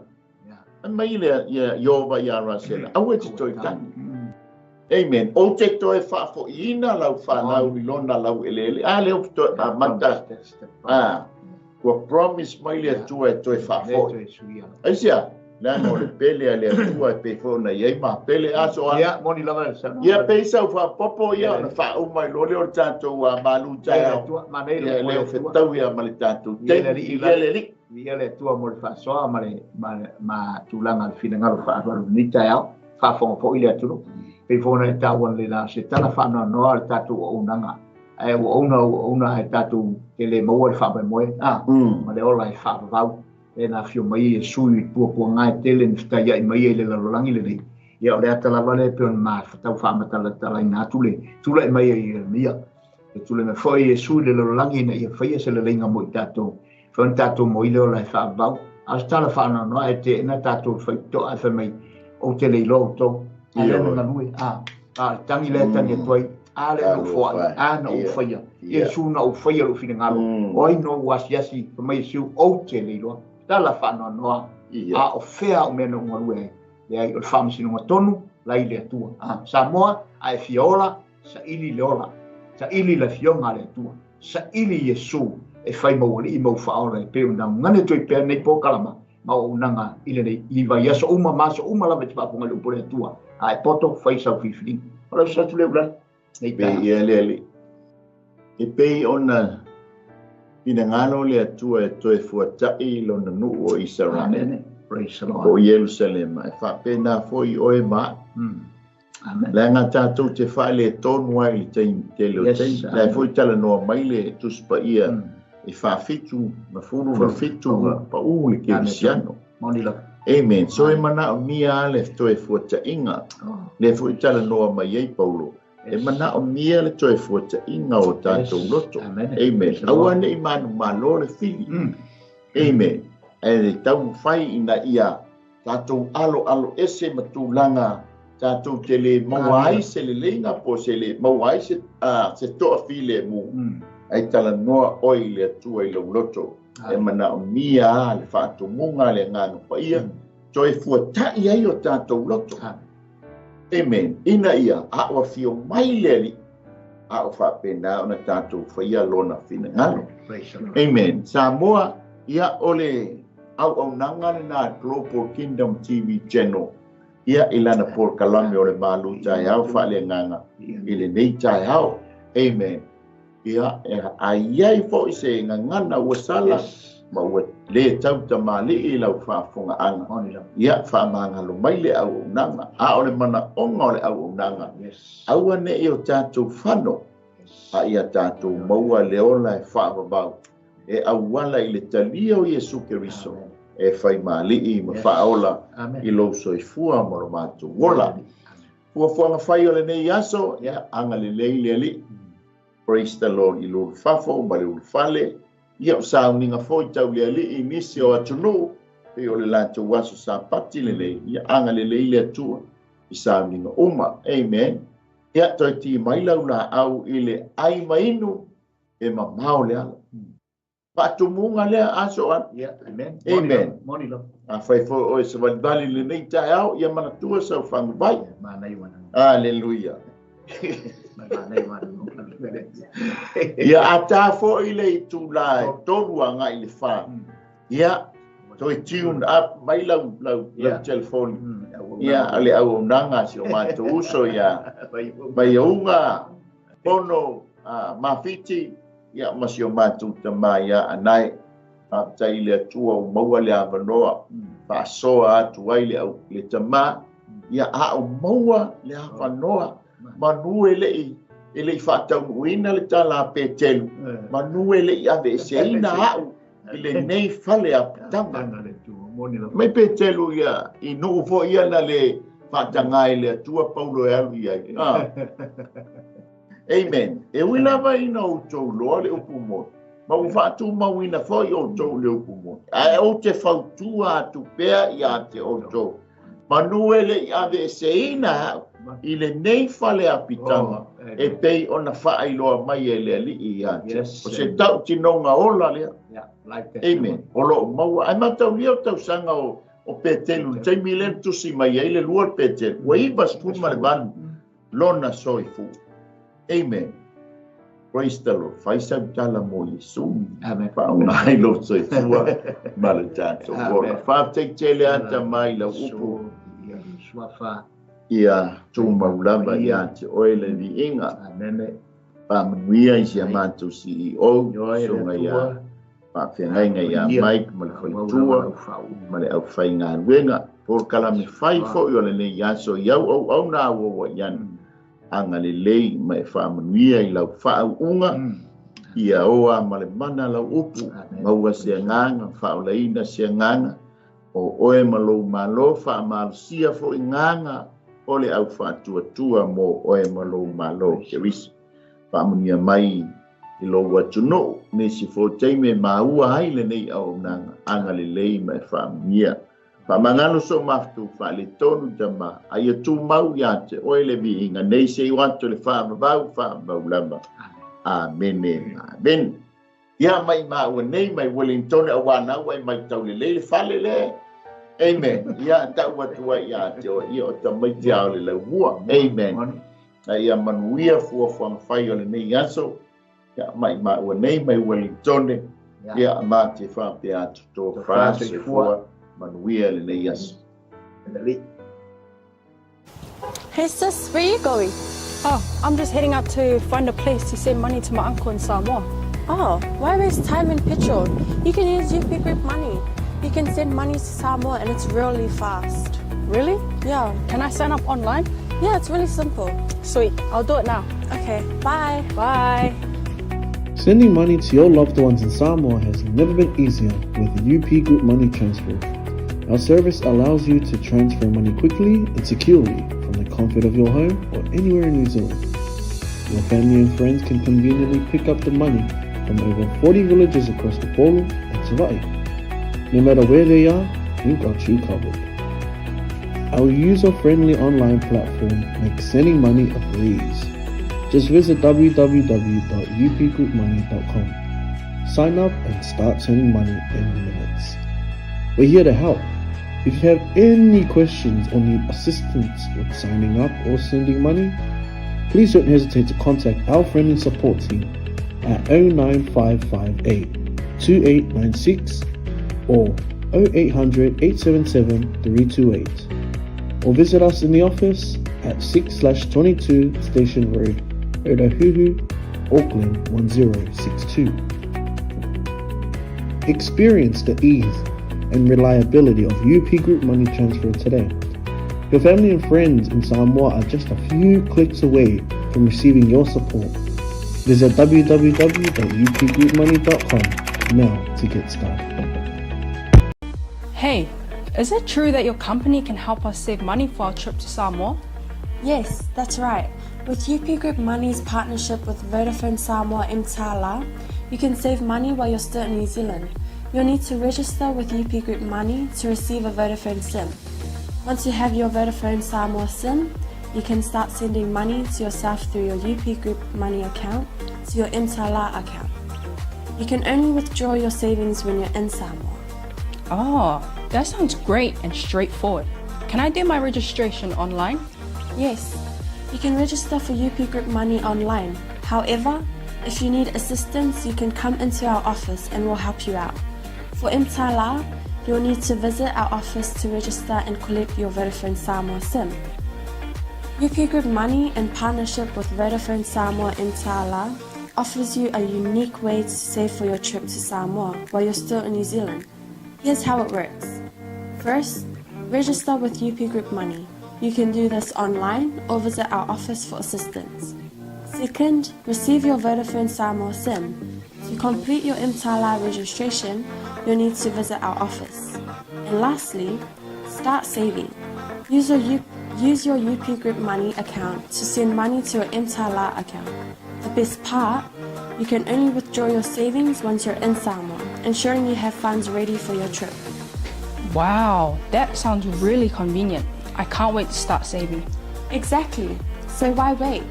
Fai mai le ia Ieova iā Rasela, aua e te toe tagi. Amen. Ou te toe faafoiina lau fanau i lona laueleele. A lea ua toe amata. A, ua promise mai le Atua e toe faafoi. Aisea? Leaga o le pele a le Atua e pei foi ona i ai ma pele aso a. Ia, moni lava le saunoaga. Ia, pei sau faapopo ia ona faauma ai loa lea o le tatou malu taeao. Ia, lea ua fetaui lava ma le tatou taimi. Ia le Alii. Viia le Atua mo le faasoa ma le ma tulaga le finagalo faaaloalo i lenei taeao, faafofoga foi le atunuu. Pei foi ona e taua analeila la, se tala faanoanoa o le tatou auaunaga, ae auauna auauna ae tatou te le maua le faamoemoe, a, ma le ola e faavavau. Lea na afio mai ai Iesu i puapuaga e tele na fetaiai mai ai i le lalolagi lenei. Ia o le ata lava lea e pei ona ma tau faamatalatalaina atu le tulai mai ai Ieremia. E tulai mai foi Iesu i le lalolagi ina ia faia se leleiga mo i tatou, e fai ona tatou moi le ola e faavavau. A o se tala faanoanoa e teena tatou i le faitotoa ae fai mai, Ou te le iloa outou. A lea na galue, a, a o le tagi lea e tagi atu ai, a lea na ou foai, a na ou faia. Iesu na ou faia lou finagalo. O ai na ou asiasi, fai mai Iesu, Ou te le iloa. Tala faanoanoa, a o fea au mea na ou galue ai? Leai, o le faamasinoga tonu la i le Atua. A, Samoa, a e fia ola, saili le ola. Saili le Afioga a le Atua. Saili Iesu e fai ma ou alii ma ou faaola e pei ona gane atu ai pea nei polokalama ma auaunaga i lenei i vaiaso uma ma aso uma lava e te faafofoga i le upu a le Atua. A e poto, fai sau filifiliga. O lau atu lea Ulani. Nei Pei ia le Alii. E pei ona finagalo le Atua e toe fuataʻi lona nuu o Isaraele. Praise the Lord. Po o Ierusalema, e faapena foi oe ma aʻu. Amen. Leaga tatou te faaletonu ai i le taimi tele o taimi. Yes, La e foi talanoa mai le Tusi Paia e faafitu ma fulu ma fitu ma paʻu le kerisiano. Moni lava. Amen. So e manaomia lava le toe fuataʻiga. Lea foi talanoa mai ai Paulo. E manaomia le toe fuataʻiga o tatou loto. Amen. Amen. Aua ne i manumalo le fili. Amen. Ae taumafai ina ia tatou aloalo ese ma tulaga tatou te le maua ai se leleiga po o se le maua ai se, se toafilemu, ae talanoa oe i le Atua i lou loto. E manaomia lava le faatumuga a le Agaga Paia, toe fuataʻi ai o tatou loto. Amen. Ina ia a o afio mai le Alii, a o faapena ona tatou faia Lona finagalo. Amen. Samoa, ia o le auaunaga lena a Global Kingdom TV Channel, ia i lana polokalame o le Malu Taeao Faaleagaga i lenei taeao. Amen. Ia, a i ai foi se gagana ua sala ma ua le tautamalii i lau faafofogaaga, ia, faamagalo mai le auaunaga. A o le manaoga o le auaunaga, aua ne i o tatou fano, a ia tatou maua le ola e faavavau e auala i le talia o Iesu Keriso e fai ma Alii ma Faaola i lou soifua ma lo matou ola. Fuafuaga fai o lenei aso, ia, agalelei le Alii. Praise the Lord i le ulufafo ma le ulufale, ia o sauniga foi tau le Alii i nisi o atunuu, pei o le latou aso Sapati lenei, ia agalelei le Atua i sauniga uma. Amen. Ia toe ti mai lau laau i le ai ma inu, e mamao le ala. Faatumuga lea aso a. Yeah, amen. Amen. Moni lava. Afai foi oe savalivali i lenei taeao, ia manatua sau faguvai. Manaia wana. Aleluia. Manaia wana. Ia a ta foi le itula e 3 agai i le 4. Ia, toe tune up mai lau, lau, lau telefoni. Ia, o le auaunaga a si o matou uso ia Vaiauga, Pono, Mafiti, ia ma si o matou tama ia Anae. Faafetai i le Atua ua maua le avanoa faasoa atu ai le, au, le tama, ia a o maua le avanoa manu e le i e le i faataunuuina le tala a Petelu, manu e le i aveeseina au i lenei fale apitaga. Mai Petelu ia i nuu foi ia na le faataga i le Atua Paulo e alu i ai. Ah. Amen. E ui lava ina outou iloa le upu moni, ma ua faatumauina foi outou i le upu moni, ae ou te fautua atu pea ia te outou, manu e le i aveeseina au i lenei fale apitaga e pei ona faailoa mai e le Alii ia te. O se tautinoga ola lea. Amen. O lo o maua. Ae mataulia o tausaga o Petelu, le taimi lea na tusi mai ai le lua o Petelu, ua 98 lona soifua. Amen. Praise the Lord. Fai sau tala mo Iesu. Amen. Faaaoga ai lou soifua ma le tatou ola. Faafetai tele ata mai lau upu. Ia tumau lava ia te oe le viiga. Amen. Faamanuia i si a matou CEO, susuga ia faafeagaiga ia Mike ma le faletua ma le aufaigaluega. Polokalame fai foi o lenei aso i au auauna auauaiana. Agalelei ma e faamanuia i lau faauuga. Ia oa ma le mana lau upu, maua se agaga, faaolaina se agaga, o oe ma lou Malo, faamalosia foi gaga o le au faatuatua mo oe ma lou Malo. Keriso, faamanuia mai i lou atunuu, nisi foi taimi e maua ai lenei auaunaga, agalelei ma e faamanuia. Faamagalo so matou faaletonu tama, a ia tumau ia te oe le viiga nei seia oo atu i le faavavau faavavau lava. Amene, amene. Ia mai maua nei mai Wellington auā na ua e matau lelei le fale le. Amen. Ia tau atu ai ia te oe, ia o tamaiti a o le laumua. Amen. A ia manuia fuafuaga fai o lenei aso. Ia mai maua nei mai Wellington. Ia ma te faapea atu tofa soifua manuia lenei aso. Hey sis, where you going? Oh, I'm just heading out to find a place to send money to my uncle in Samoa. Oh, why waste time and petrol? You can use UP Group Money. You can send money to Samoa and it's really fast. Really? Yeah. Can I sign up online? Yeah, it's really simple. Sweet, I'll do it now. Okay, bye. Bye. Sending money to your loved ones in Samoa has never been easier with UP Group Money Transfer. Our service allows you to transfer money quickly and securely from the comfort of your home or anywhere in New Zealand. Your family and friends can conveniently pick up the money from over 40 villages across Upolu and Savaii. No matter where they are, we've got you covered. Our user-friendly online platform makes sending money a breeze. Just visit www.upgroupmoney.com. Sign up and start sending money in minutes. We're here to help. If you have any questions or need assistance with signing up or sending money, please don't hesitate to contact our friendly support team at 09558 2896 or 0800 877 328 or visit us in the office at 6/22 Station Road, Otahuhu, Auckland 1062. Experience the ease and reliability of UP Group Money Transfer today. Your family and friends in Samoa are just a few clicks away from receiving your support. Visit www.upgroupmoney.com now to get started. Hey, is it true that your company can help us save money for our trip to Samoa? Yes, that's right. With UP Group Money's partnership with Vodafone Samoa Mtala, you can save money while you're still in New Zealand. You'll need to register with UP Group Money to receive a Vodafone SIM. Once you have your Vodafone Samoa SIM, you can start sending money to yourself through your UP Group Money account to your Mtala account. You can only withdraw your savings when you're in Samoa. Oh, that sounds great and straightforward. Can I do my registration online? Yes, you can register for UP Group Money online. However, if you need assistance, you can come into our office and we'll help you out. For Mtala, you'll need to visit our office to register and collect your Vodafone Samoa SIM. UP Group Money, in partnership with Vodafone Samoa Mtala, offers you a unique way to save for your trip to Samoa while you're still in New Zealand. Here's how it works. First, register with UP Group Money. You can do this online or visit our office for assistance. Second, receive your Vodafone Samoa SIM. To complete your Mtala registration, you'll need to visit our office. And lastly, start saving. Use your, U- use your UP Group Money account to send money to your Mtala account. The best part, you can only withdraw your savings once you're in Samoa, ensuring you have funds ready for your trip. Wow, that sounds really convenient. I can't wait to start saving. Exactly. So why wait?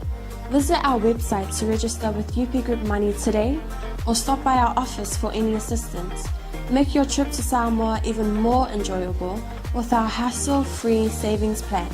Visit our website to register with UP Group Money today or stop by our office for any assistance. Make your trip to Samoa even more enjoyable with our hassle-free savings plan.